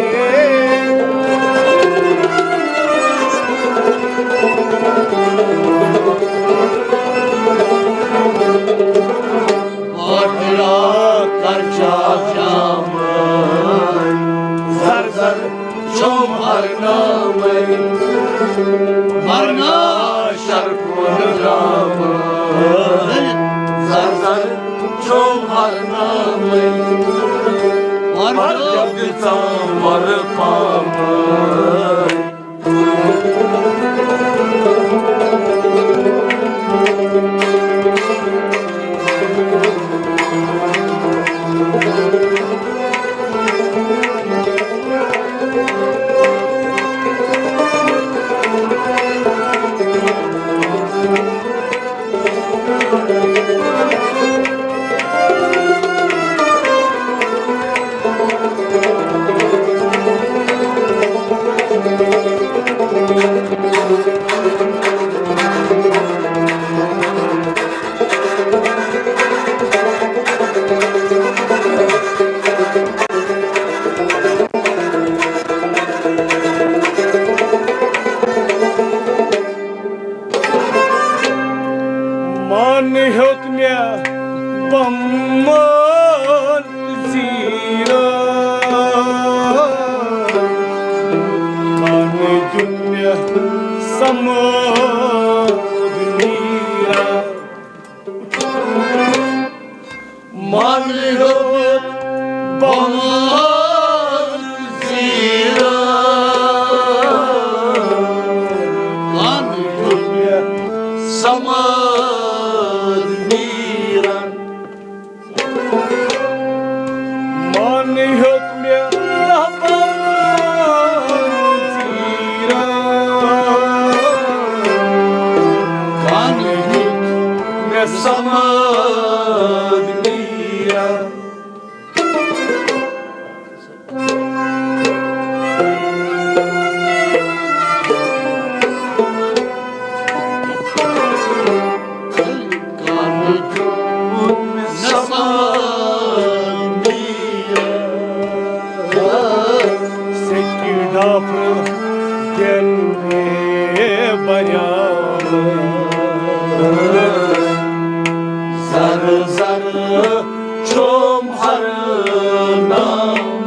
بوتھرا کرچا جام، زر زر چھوم ہر نام۔ مرنا شر کون رام، زر زر چھوم ہر نام۔ مر جب تام مر پام۔ من ہیوٚت مےٚ بۄمن زیٖران، من دیُت مےٚ سمٲد نیٖران۔ من ہیوٚت بۄمن زیٖران، من ہیوٚت مےٚ سمٲد نیٖران۔ من ہیوٚت مےٚ دَہ بۄمن زیٖران، من ہیوٚت مےٚ سمٲد نیٖران۔ سیٚکہِ ڈافرٕ دِن مےٚ بریان۔ زر زر چھوم ہر نام۔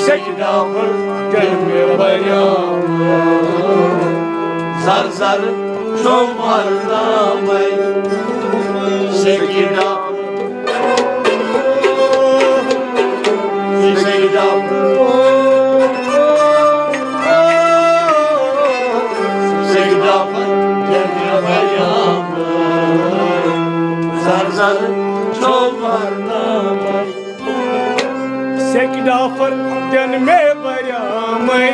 سیٚکہِ ڈاپھر کٔرۍ مےٚ بریام، زر زر چھوٚم ہرنامے۔ سیٚکہِ ڈاپھر، سیٚکہِ ڈاپھر، سیٚکہِ ڈاپھر کٔرۍ مےٚ بریام، زر زر چھوٚم ہرنامے۔ سیٚکہِ ڈافر دِن مےٚ بریامے،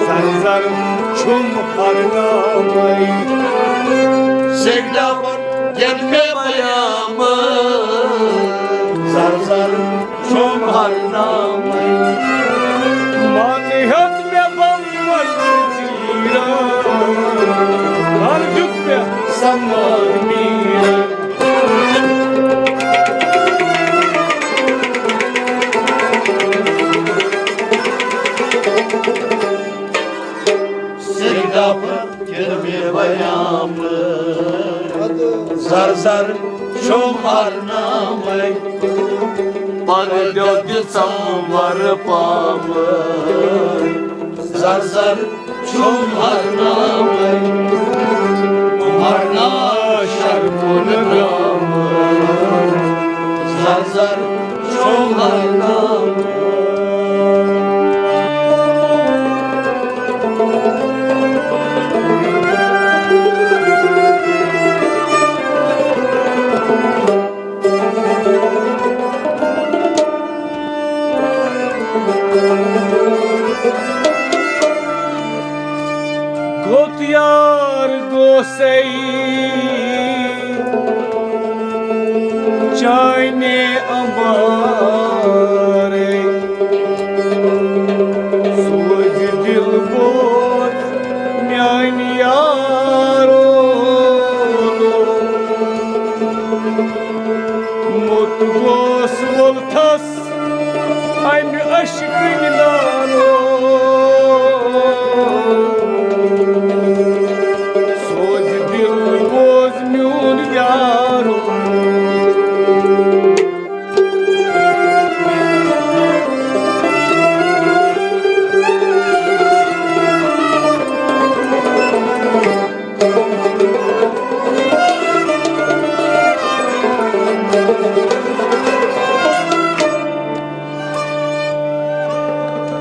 زر زر چھُم ہرنامے۔ سیٚکہِ ڈافر دِن مےٚ بریامے، زر زر چھُم ہرنامے۔ ماتہٕ ہیوٚت مےٚ بمبر زیٖرا، ہر دیُت مےٚ سمان میٖرا۔ سیٚکہِ ڈافر کٔرۍ مےٚ بریام، زر زر چھوٚم ہرنامے۔ پردیو دِژم ورٕ پامہٕ، زر زر چھُم ہرنامے، ہرنا شر کُن درامُت، زر زر چھُم ہرنامے۔ گوٚت یار گوٚسَے چانہِ اَمبارَے۔ سوزِ دِل بوز میٛانہِ یارو۔ موٚت گوس ووٚلتھس امہِ عشقٕکۍ نارو۔ سوزِ دِل بوز میون یارو۔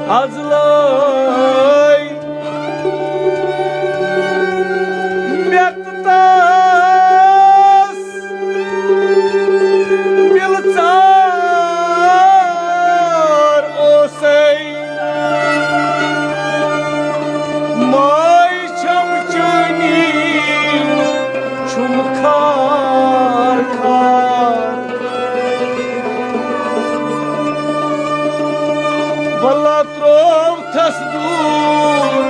از لٲے مےٚ تہٕ تس مِلژار اوسے۔ ماے چھم چٲنی چھُم خار خار۔ ولا ترووتھس دوٗر،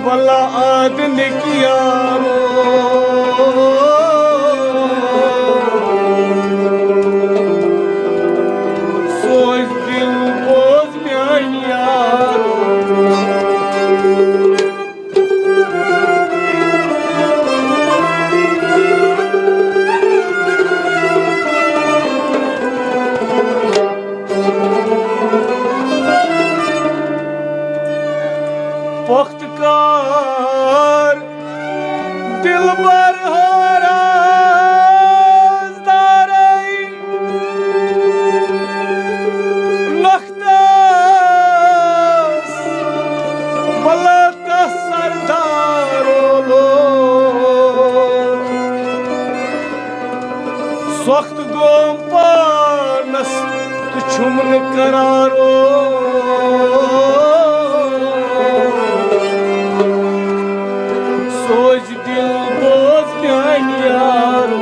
ولا آد نِک یارو۔ سوز دِل بوز میٛانہِ یارو۔ پۄختہٕ کار دِلبر ہو رازدارے۔ نۄختس بلاتس سردارو لوگ۔ سۄخت گوم پانس تہٕ چھُم نہٕ قرارو۔ سوز دِل بوز میٛانہِ یارو۔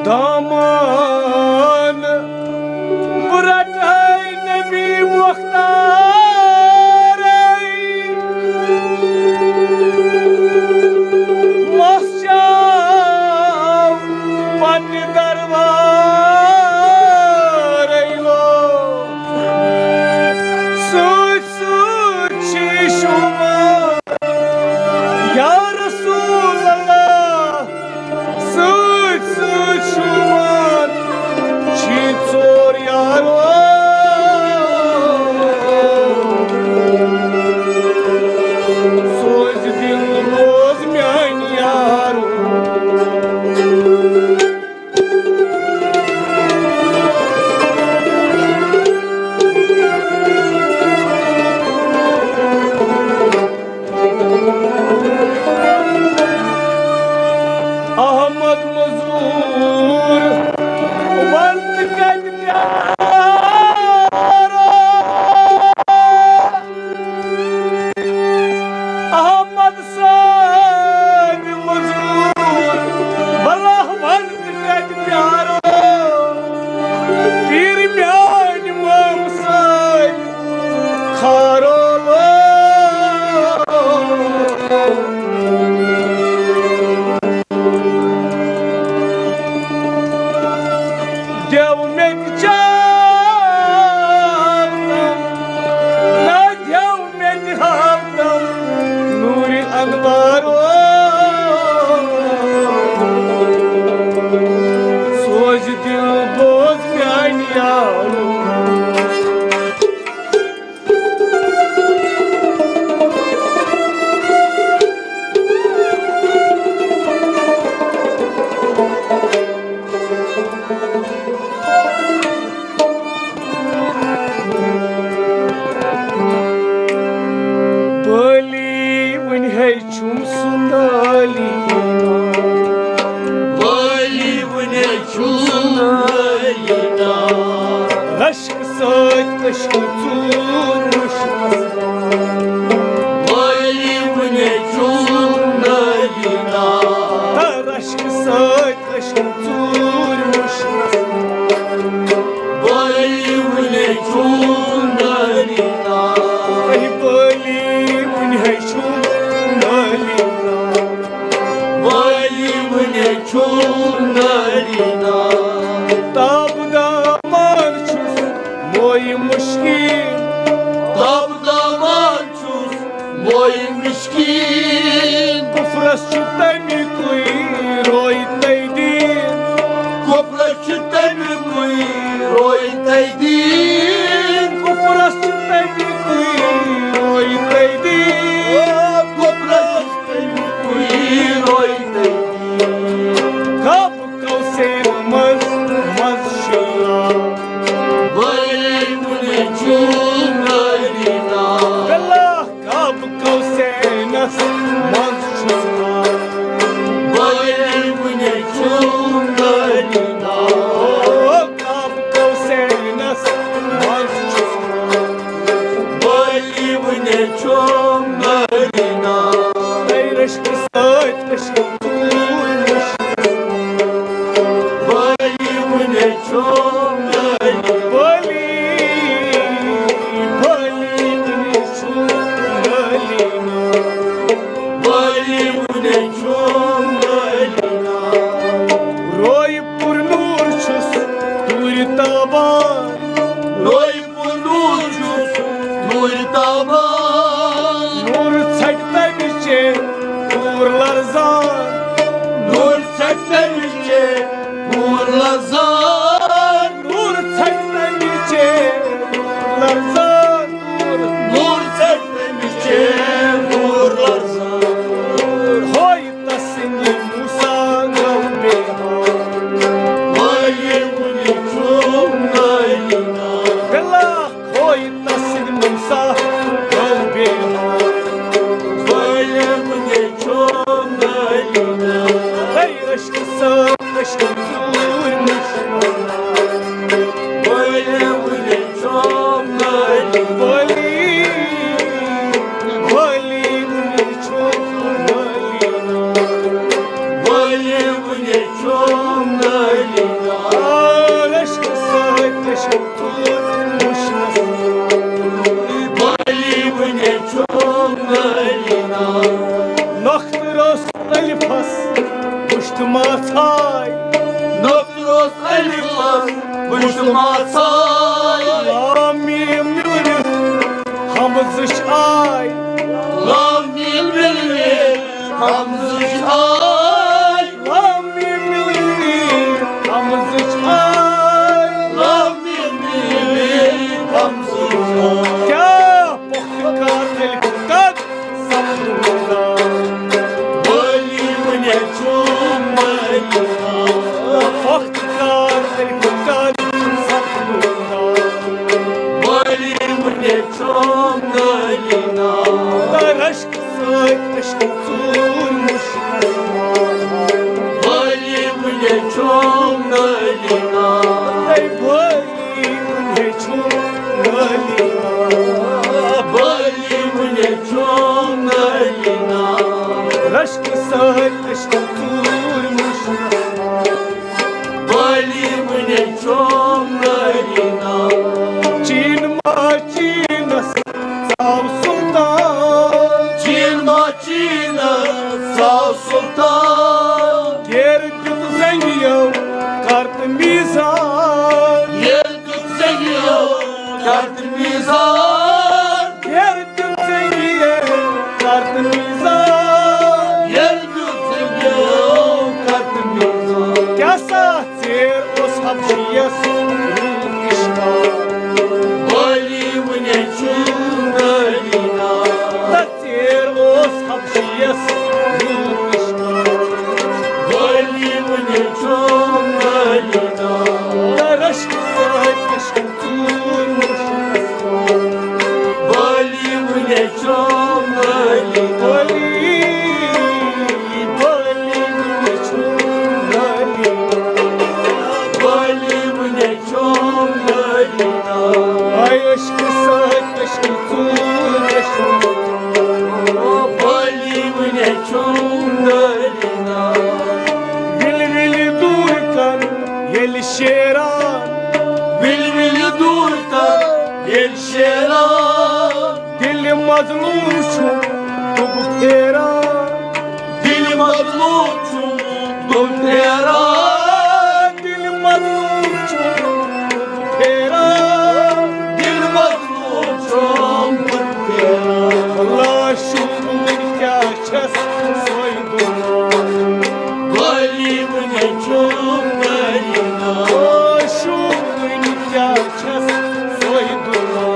دامان بہٕ رٹہٕ ہے نبی مختارے۔ مس چاو پننہِ دربار والی وُنے چھُم نٲلی ناو۔ رشکہٕ سۭتۍ عشقہٕ ژوٗر وُچھنس۔ والی وُنے چھُم نٲلی ناو۔ رشکہٕ سۭتۍ عشقہٕ ژوٗر وُچھنس۔ والی وُنے چھُم نٲلی ناو۔ ہے والی وُنے چھُم نٲلی ناو۔ والی وُنے چھُم نٲلی ناو۔ تاب دامان چھُس مویہِ مُشکِن۔ تاب دامان چھُس مویہِ مُشکِن۔ کفرس چھُ تَمیُکُے رویتَے دیٖن۔ کفرس چھُ تَمیُکُے رویتَے دیٖن۔ کفرس چھُ تَمیُکُے رویتَے دیٖن۔ کفرس کُے رویتَے دیٖن۔ کعبہٕ کوثر منٛز، منٛز چھُ آب۔ والی وُنے چھُم نٲلی ناو۔ بِلا کعبہٕ کوثرس منٛز چھُ آب۔ والی وُنے چھُم نٲلی ناو۔ کعبہٕ کوثرس منٛز چھُ آب۔ والی وُنے چھُم نٲلی ناو۔ ہے رشکہٕ سۭتۍ عشقہٕ ژوٗر وُچھنس۔ والی وُنے چھُم نٲلی۔ والی، والی وُنے چھُم نٲلی ناو۔ والی وُنے چھُم نٲلی ناو۔ رویہِ پُر نوٗر چھُس دوٗرِ تابان۔ رویہِ نوٗر چھُس نوٗرِ تابان۔ نوٗر ژھٹہِ تَمہِ چے پوٗر لرزان۔ نوٗر ژھٹہِ تَمہِ چے پوٗر لرزان۔ نوٗر ژھٹہِ تَمہِ چے پوٗر لرزان۔ نوٗر، نوٗر ژھٹہِ تَمہِ چے پوٗر لرزان۔ ہوے تسٕنٛدِ موسیٰ گوٚو بے حال۔ والی وُنے چھُم نٲلی ناو۔ بِلا ہوے تسٕنٛدِ موسیٰ گوٚو بے حال۔ والی وُنے چھُم نٲلی ناو۔ ہے عشقہٕ سۭتۍ عشقہٕ ژوٗر وُچھنس۔ والی وُنے چھُم نٲلی ناو۔ والی، والی وُنے چھُم نٲلی ناو۔ والی وُنے چھُم نٲلی ناو۔ عشقہٕ سۭتۍ عشقہٕ ژوٗر وُچھنس۔ والی وُنے چھُم نٲلی ناو۔ نۄختہٕ روٚس الفس وُچھتہٕ ما ژھاے۔ نۄختہٕ روٚس الفس وُچھتہٕ ما ژھاے۔ لام میم مِلوِتھ ہمزٕچ آے۔ لام میم مِلوِتھ ہمزٕچ آے۔ لام میم مِلوِتھ ہمزٕچ آے۔ لام میم مِلوِتھ ہمزٕچ آے۔ کیٛاہ پۄختہٕ کار الفس کتھ سپدُن ناو۔ والی وُنے چھُم نٲلی ناو۔ پۄختہٕ کار الفس کتھ سپدُن ناو۔ والی وُنے چھُم نٲلی ناو۔ تہٕ رشکہٕ سۭتۍ عشقہٕ ژوٗر وُچھنس۔ والی وُنے چھُم نٲلی ناو۔ ہے والی وُنے چھُم نٲلی ناو۔ والی وُنے چھُم نٲلی ناو۔ رشکہٕ سۭتۍ عشقہٕ ژوٗر وُچھنس۔ والی وُنے چھُم نٲلی ناو۔ چین ما چینس ژاو سلطان۔ چین ما چینس ژاو سلطان۔ تیرٕ دیُت زنگیو کر تہٕ میٖزان۔ تیرٕ دیُت زنگیو کر تہٕ میٖزان۔ تیرٕ دیُت زنگیو کر تہٕ میٖزان۔ تیرٕ دیُت زنگیو کر تہٕ میٖزان۔ کیٛاہ سا ژیر اوس حبشیَس روٗد اِشکار۔ والی وُنے چھُم نٲلی ناو۔ تہٕ ژیر اوس حبشیَس روٗد اِشکار۔ پھیران، دِل مظلوم چھُم پھیران، دِل مظلوم چھُم پھیران۔ لاشُک وٕنہِ کیٛاہ چھَس سۄے دُنیا۔ بٲلی وٕنہِ چھُم نٲلی نا۔ لاشُک وٕنہِ کیٛاہ چھَس سۄے دُنیا۔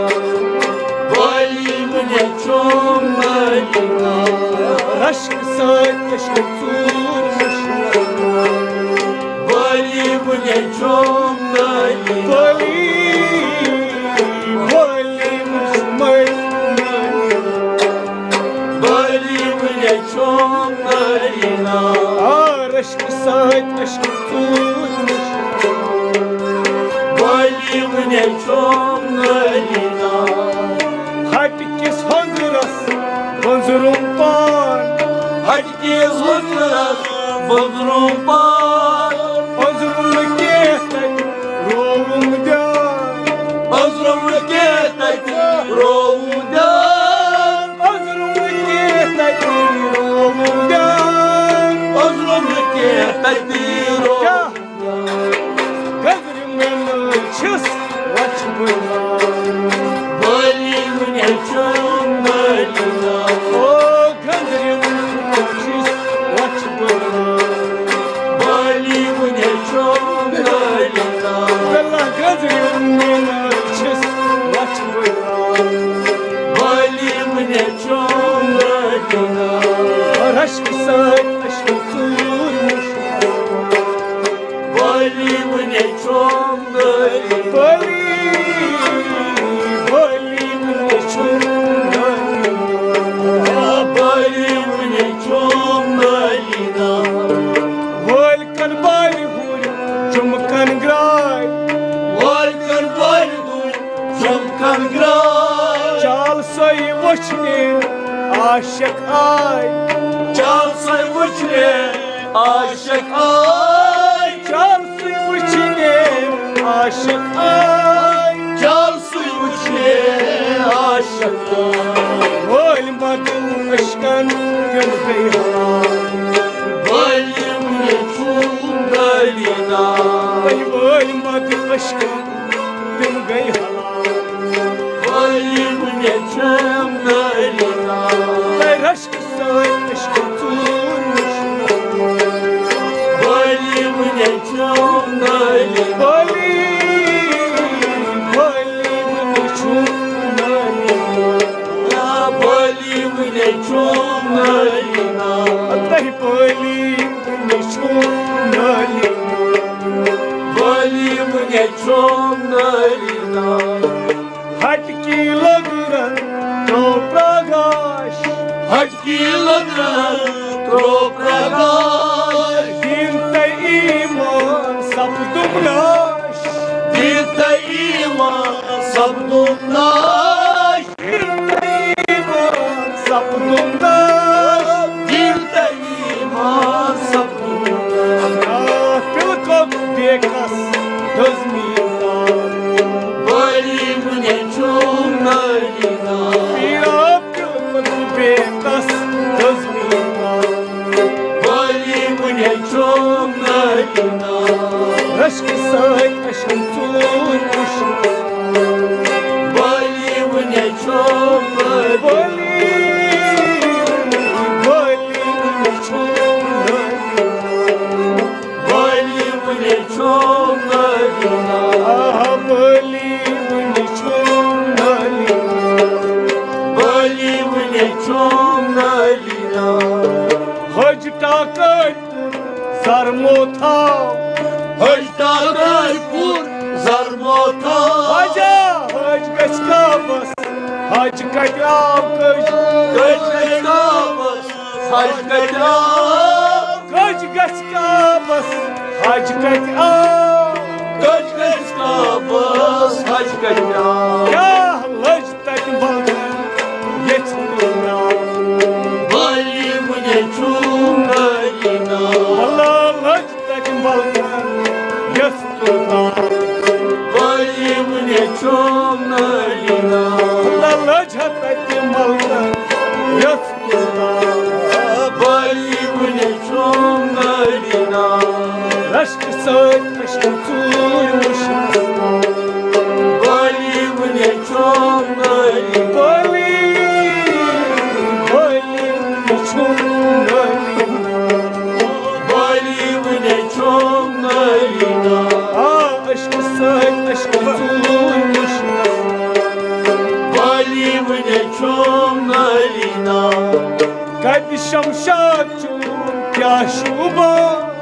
بٲلی وٕنہِ چھُم نٲلی نا۔ رشکہٕ سۭتۍ عشقُک ژوٗر مُشکِل۔ بٲلی وٕنہِ چھُم نٲلی۔ بٲلی، بٲلی وٕنہِ چھُم نٲلی۔ بٲلی وٕنہِ چھُم نٲلی نا۔ آ، رشکہٕ سۭتۍ عشقُک ژوٗر مُشکِل۔ بٲلی وٕنہِ چھُم نٲلی نا۔ ہٹہِ کِس ہۄنٛزرس وۄنٛزروم پان۔ ہٹہِ کِس ہۄنٛزرس وۄنٛزروم پان۔ وۄنٛزروم نہٕ کینٛہہ تتہِ رووُم دیان۔ وۄنٛزروم نہٕ کینٛہہ تتہِ رووُم دیان۔ وۄنٛزروم نہٕ کینٛہہ تتہِ رووُم دیان۔ وۄنٛزروم نہٕ کینٛہہ تتہِ رووُم۔ کیٛاہ؟ گنٛدرِ مےٚ نہٕ چھِس وَچھِ بٔلان۔ بٲلی وٕنہِ چھُم نٲلی نا۔ او گنٛدرِ مےٚ نہٕ چھِس وَچھِ بٔلان۔ بٲلی وٕنہِ چھُم نٲلی نا۔ بلہ گنٛدرِ مےٚ نہٕ چھِس وَچھِ بٔلان۔ بٲلی وٕنہِ چھُم نٲلی نا۔ رشکہٕ سۭتۍ عشقُک ژوٗر مُشکِل۔ بٲلی وٕنہِ چھُم نٲلی۔ بٲلی، بٲلی وٕنہِ چھُم نٲلی۔ آ، بٲلی وٕنہِ چھُم نٲلی نا۔ وٲلۍ کن بالہِ ہُرۍ جُمکن گراے۔ وٲلۍ کن بالہِ ہُرۍ جُمکن گراے۔ چال سۄے وٕچھنہِ عاشق آے۔ چال سۄے وٕچھنہِ عاشق آے۔ چال سۄے وٕچھنہِ عاشق آے۔ چال سۄے وٕچھنہِ عاشق آے۔ وٲلۍ مدٕ عشقن تِم گٔے حال۔ وٲلۍ یِم یہِ چھُم نٲلی نا۔ وٲلۍ مدٕ عشقن تِم گٔے حال۔ بٲلی وٕنہِ چھُم نٲلی نا۔ تۄہہِ رشکہٕ سۭتۍ عشقُک ژوٗر وٕچھنہٕ۔ بٲلی وٕنہِ چھُم نٲلی۔ بٲلی، بٲلی وٕنہِ چھُم نٲلی نا۔ بٲلی وٕنہِ چھُم نٲلی نا۔ تۄہہِ بٲلی وٕنہِ چھُم نٲلی نا۔ بٲلی وٕنہِ چھُم نٲلی نا۔ ہٹکی لدرن ترو پرگاش۔ ہٹکی لدرن ترو پرگاش۔ دین تہ ایمان سپدم ناش۔ دین تہ ایمان سپدم ناش۔ دین تہ ایمان سپدم ناش۔ دین تہ ایمان سپدم ناش۔ آ، پِلکُک بیکس دٔزمٕے تار۔ بٲلی وٕنہِ چھُم نٲلی نا۔ پیٖرا پِلکُک بیکس دٔزمٕے تار۔ بٲلی وٕنہِ چھُم نٲلی نا۔ رشکہٕ سۭتۍ عشقُک ژوٗر وٕچھنہٕ۔ بٲلی وٕنہِ چھُم نٲلی۔ بٲلی، بٲلی وٕنہِ چھُم نٲلی۔ بٲلی وٕنہِ چھُم نٲلی نا۔ آ، بٲلی وٕنہِ چھُم نٲلی نا۔ بٲلی وٕنہِ چھُم نٲلی نا۔ حج ٹاکہٕ زرمو تھاو۔ حج ٹاکہٕ پور زرمو تھاو۔ حجا، حج گژھِ کعبس، حج کتہِ آو کٔج؟ کٔج گژھِ کعبس، حج کتہِ آو؟ کٔج گژھِ کعبس، حج کتہِ آو؟ کٔج گژھِ کعبس، حج کتہِ آو؟ کیٛاہ لٔج تتہِ بلکن یژھ تُلناو۔ بٲلی وٕنہِ چھُم نٲلی نا۔ اللہ لٔج تتہِ بلکن یژھ تُلناو۔ بٲلی وٕنہِ چھُم نٲلی نا۔ اللہ لٔج ہا تتہِ بلکن یژھ تُلناو۔ بٲلی وٕنہِ چھُم نٲلی نا۔ سۭتۍ عشقہٕ ژوٗرۍ وٕچھنَس۔ بالی وٕنے چھوم نٲلی۔ بالی، بالی وٕنے چھوم نٲلی۔ بالی وٕنے چھوم نٲلی نا۔ آ، عشقہٕ سۭتۍ عشقہٕ ژوٗرۍ وٕچھنَس۔ بالی وٕنے چھوم نٲلی نا۔ کتہِ شمشاد چوٗم کیٛاہ شوٗبان؟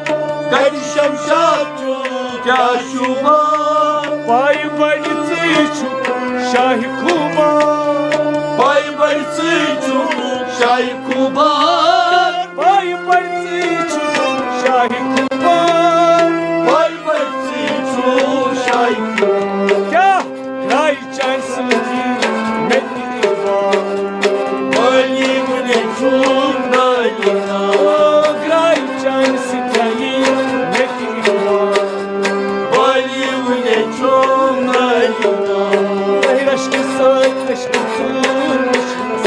کتہِ شمشاد چوٗم کیٛاہ شوٗبان؟ پایہِ بڑِ ژٕے چھُکھ شاہہِ خوٗبان۔ پایہِ بڑِ ژٕے چھُکھ شاہہِ خوٗبان۔ پایہِ بڑِ ژٕے چھُکھ شاہہِ خوٗبان۔ پایہِ بڑِ ژٕے چھُکھ شاہہِ خوٗبان۔ کیٛاہ درٛاے چانہِ سۭتۍ مےٚ تہِ اقبال۔ بالی وٕنے چھوم نٲلی نا۔ درٛاے چانہِ سۭتۍ مےٚ تہِ اقبال۔ بالی وٕنے چھوم نٲلی نا۔ تۄہہِ عشقہٕ سۭتۍ عشقہٕ ژوٗرۍ وٕچھنَس۔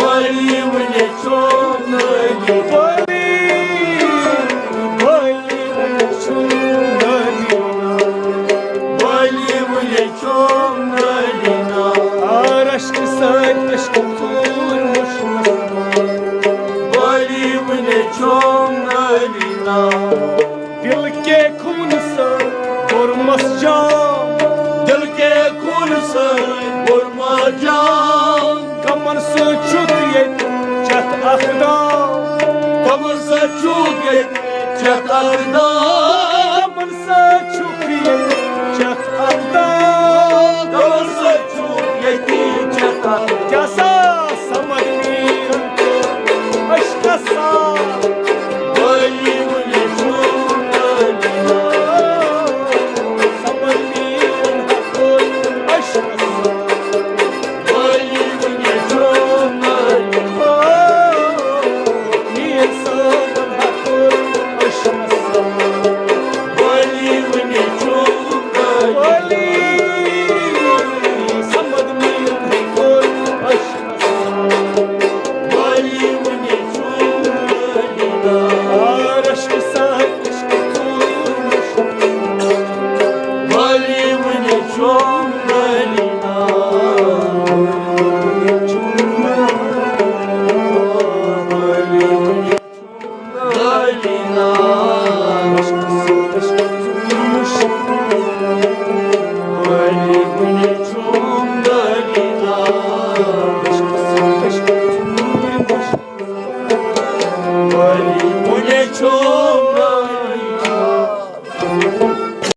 بالی وٕنے چھوم نٲلی۔ بالی، بالی وٕنے چھوم نٲلی نا۔ بالی وٕنے چھوم نٲلی نا۔ آ، عشقہٕ سۭتۍ عشقہٕ ژوٗرۍ وٕچھنَس۔ بالی وٕنے چھوم نٲلی نا۔ دل کے خون سۭتۍ کوٚرمَس جام۔ دل کے خون سۭتۍ کوٚرمَس جام۔ کمن سۭتۍ چھُکھ ییٚتہِ چٮ۪تھ اکھ دام؟ کمن سۭتۍ چھُکھ ییٚتہِ چٮ۪تھ اکھ دام؟ کمن سۭتۍ چھُکھ ییٚتہِ چٮ۪تھ اکھ دام؟ کمن سۭتۍ چھُکھ ییٚتہِ چٮ۪تھ اکھ دام؟ کیٛاہ سا سمجھ میٖر عشقس سا؟ بالی وٕنے چھوم نٲلی نا۔ سمجھ میٖر عشقس سا۔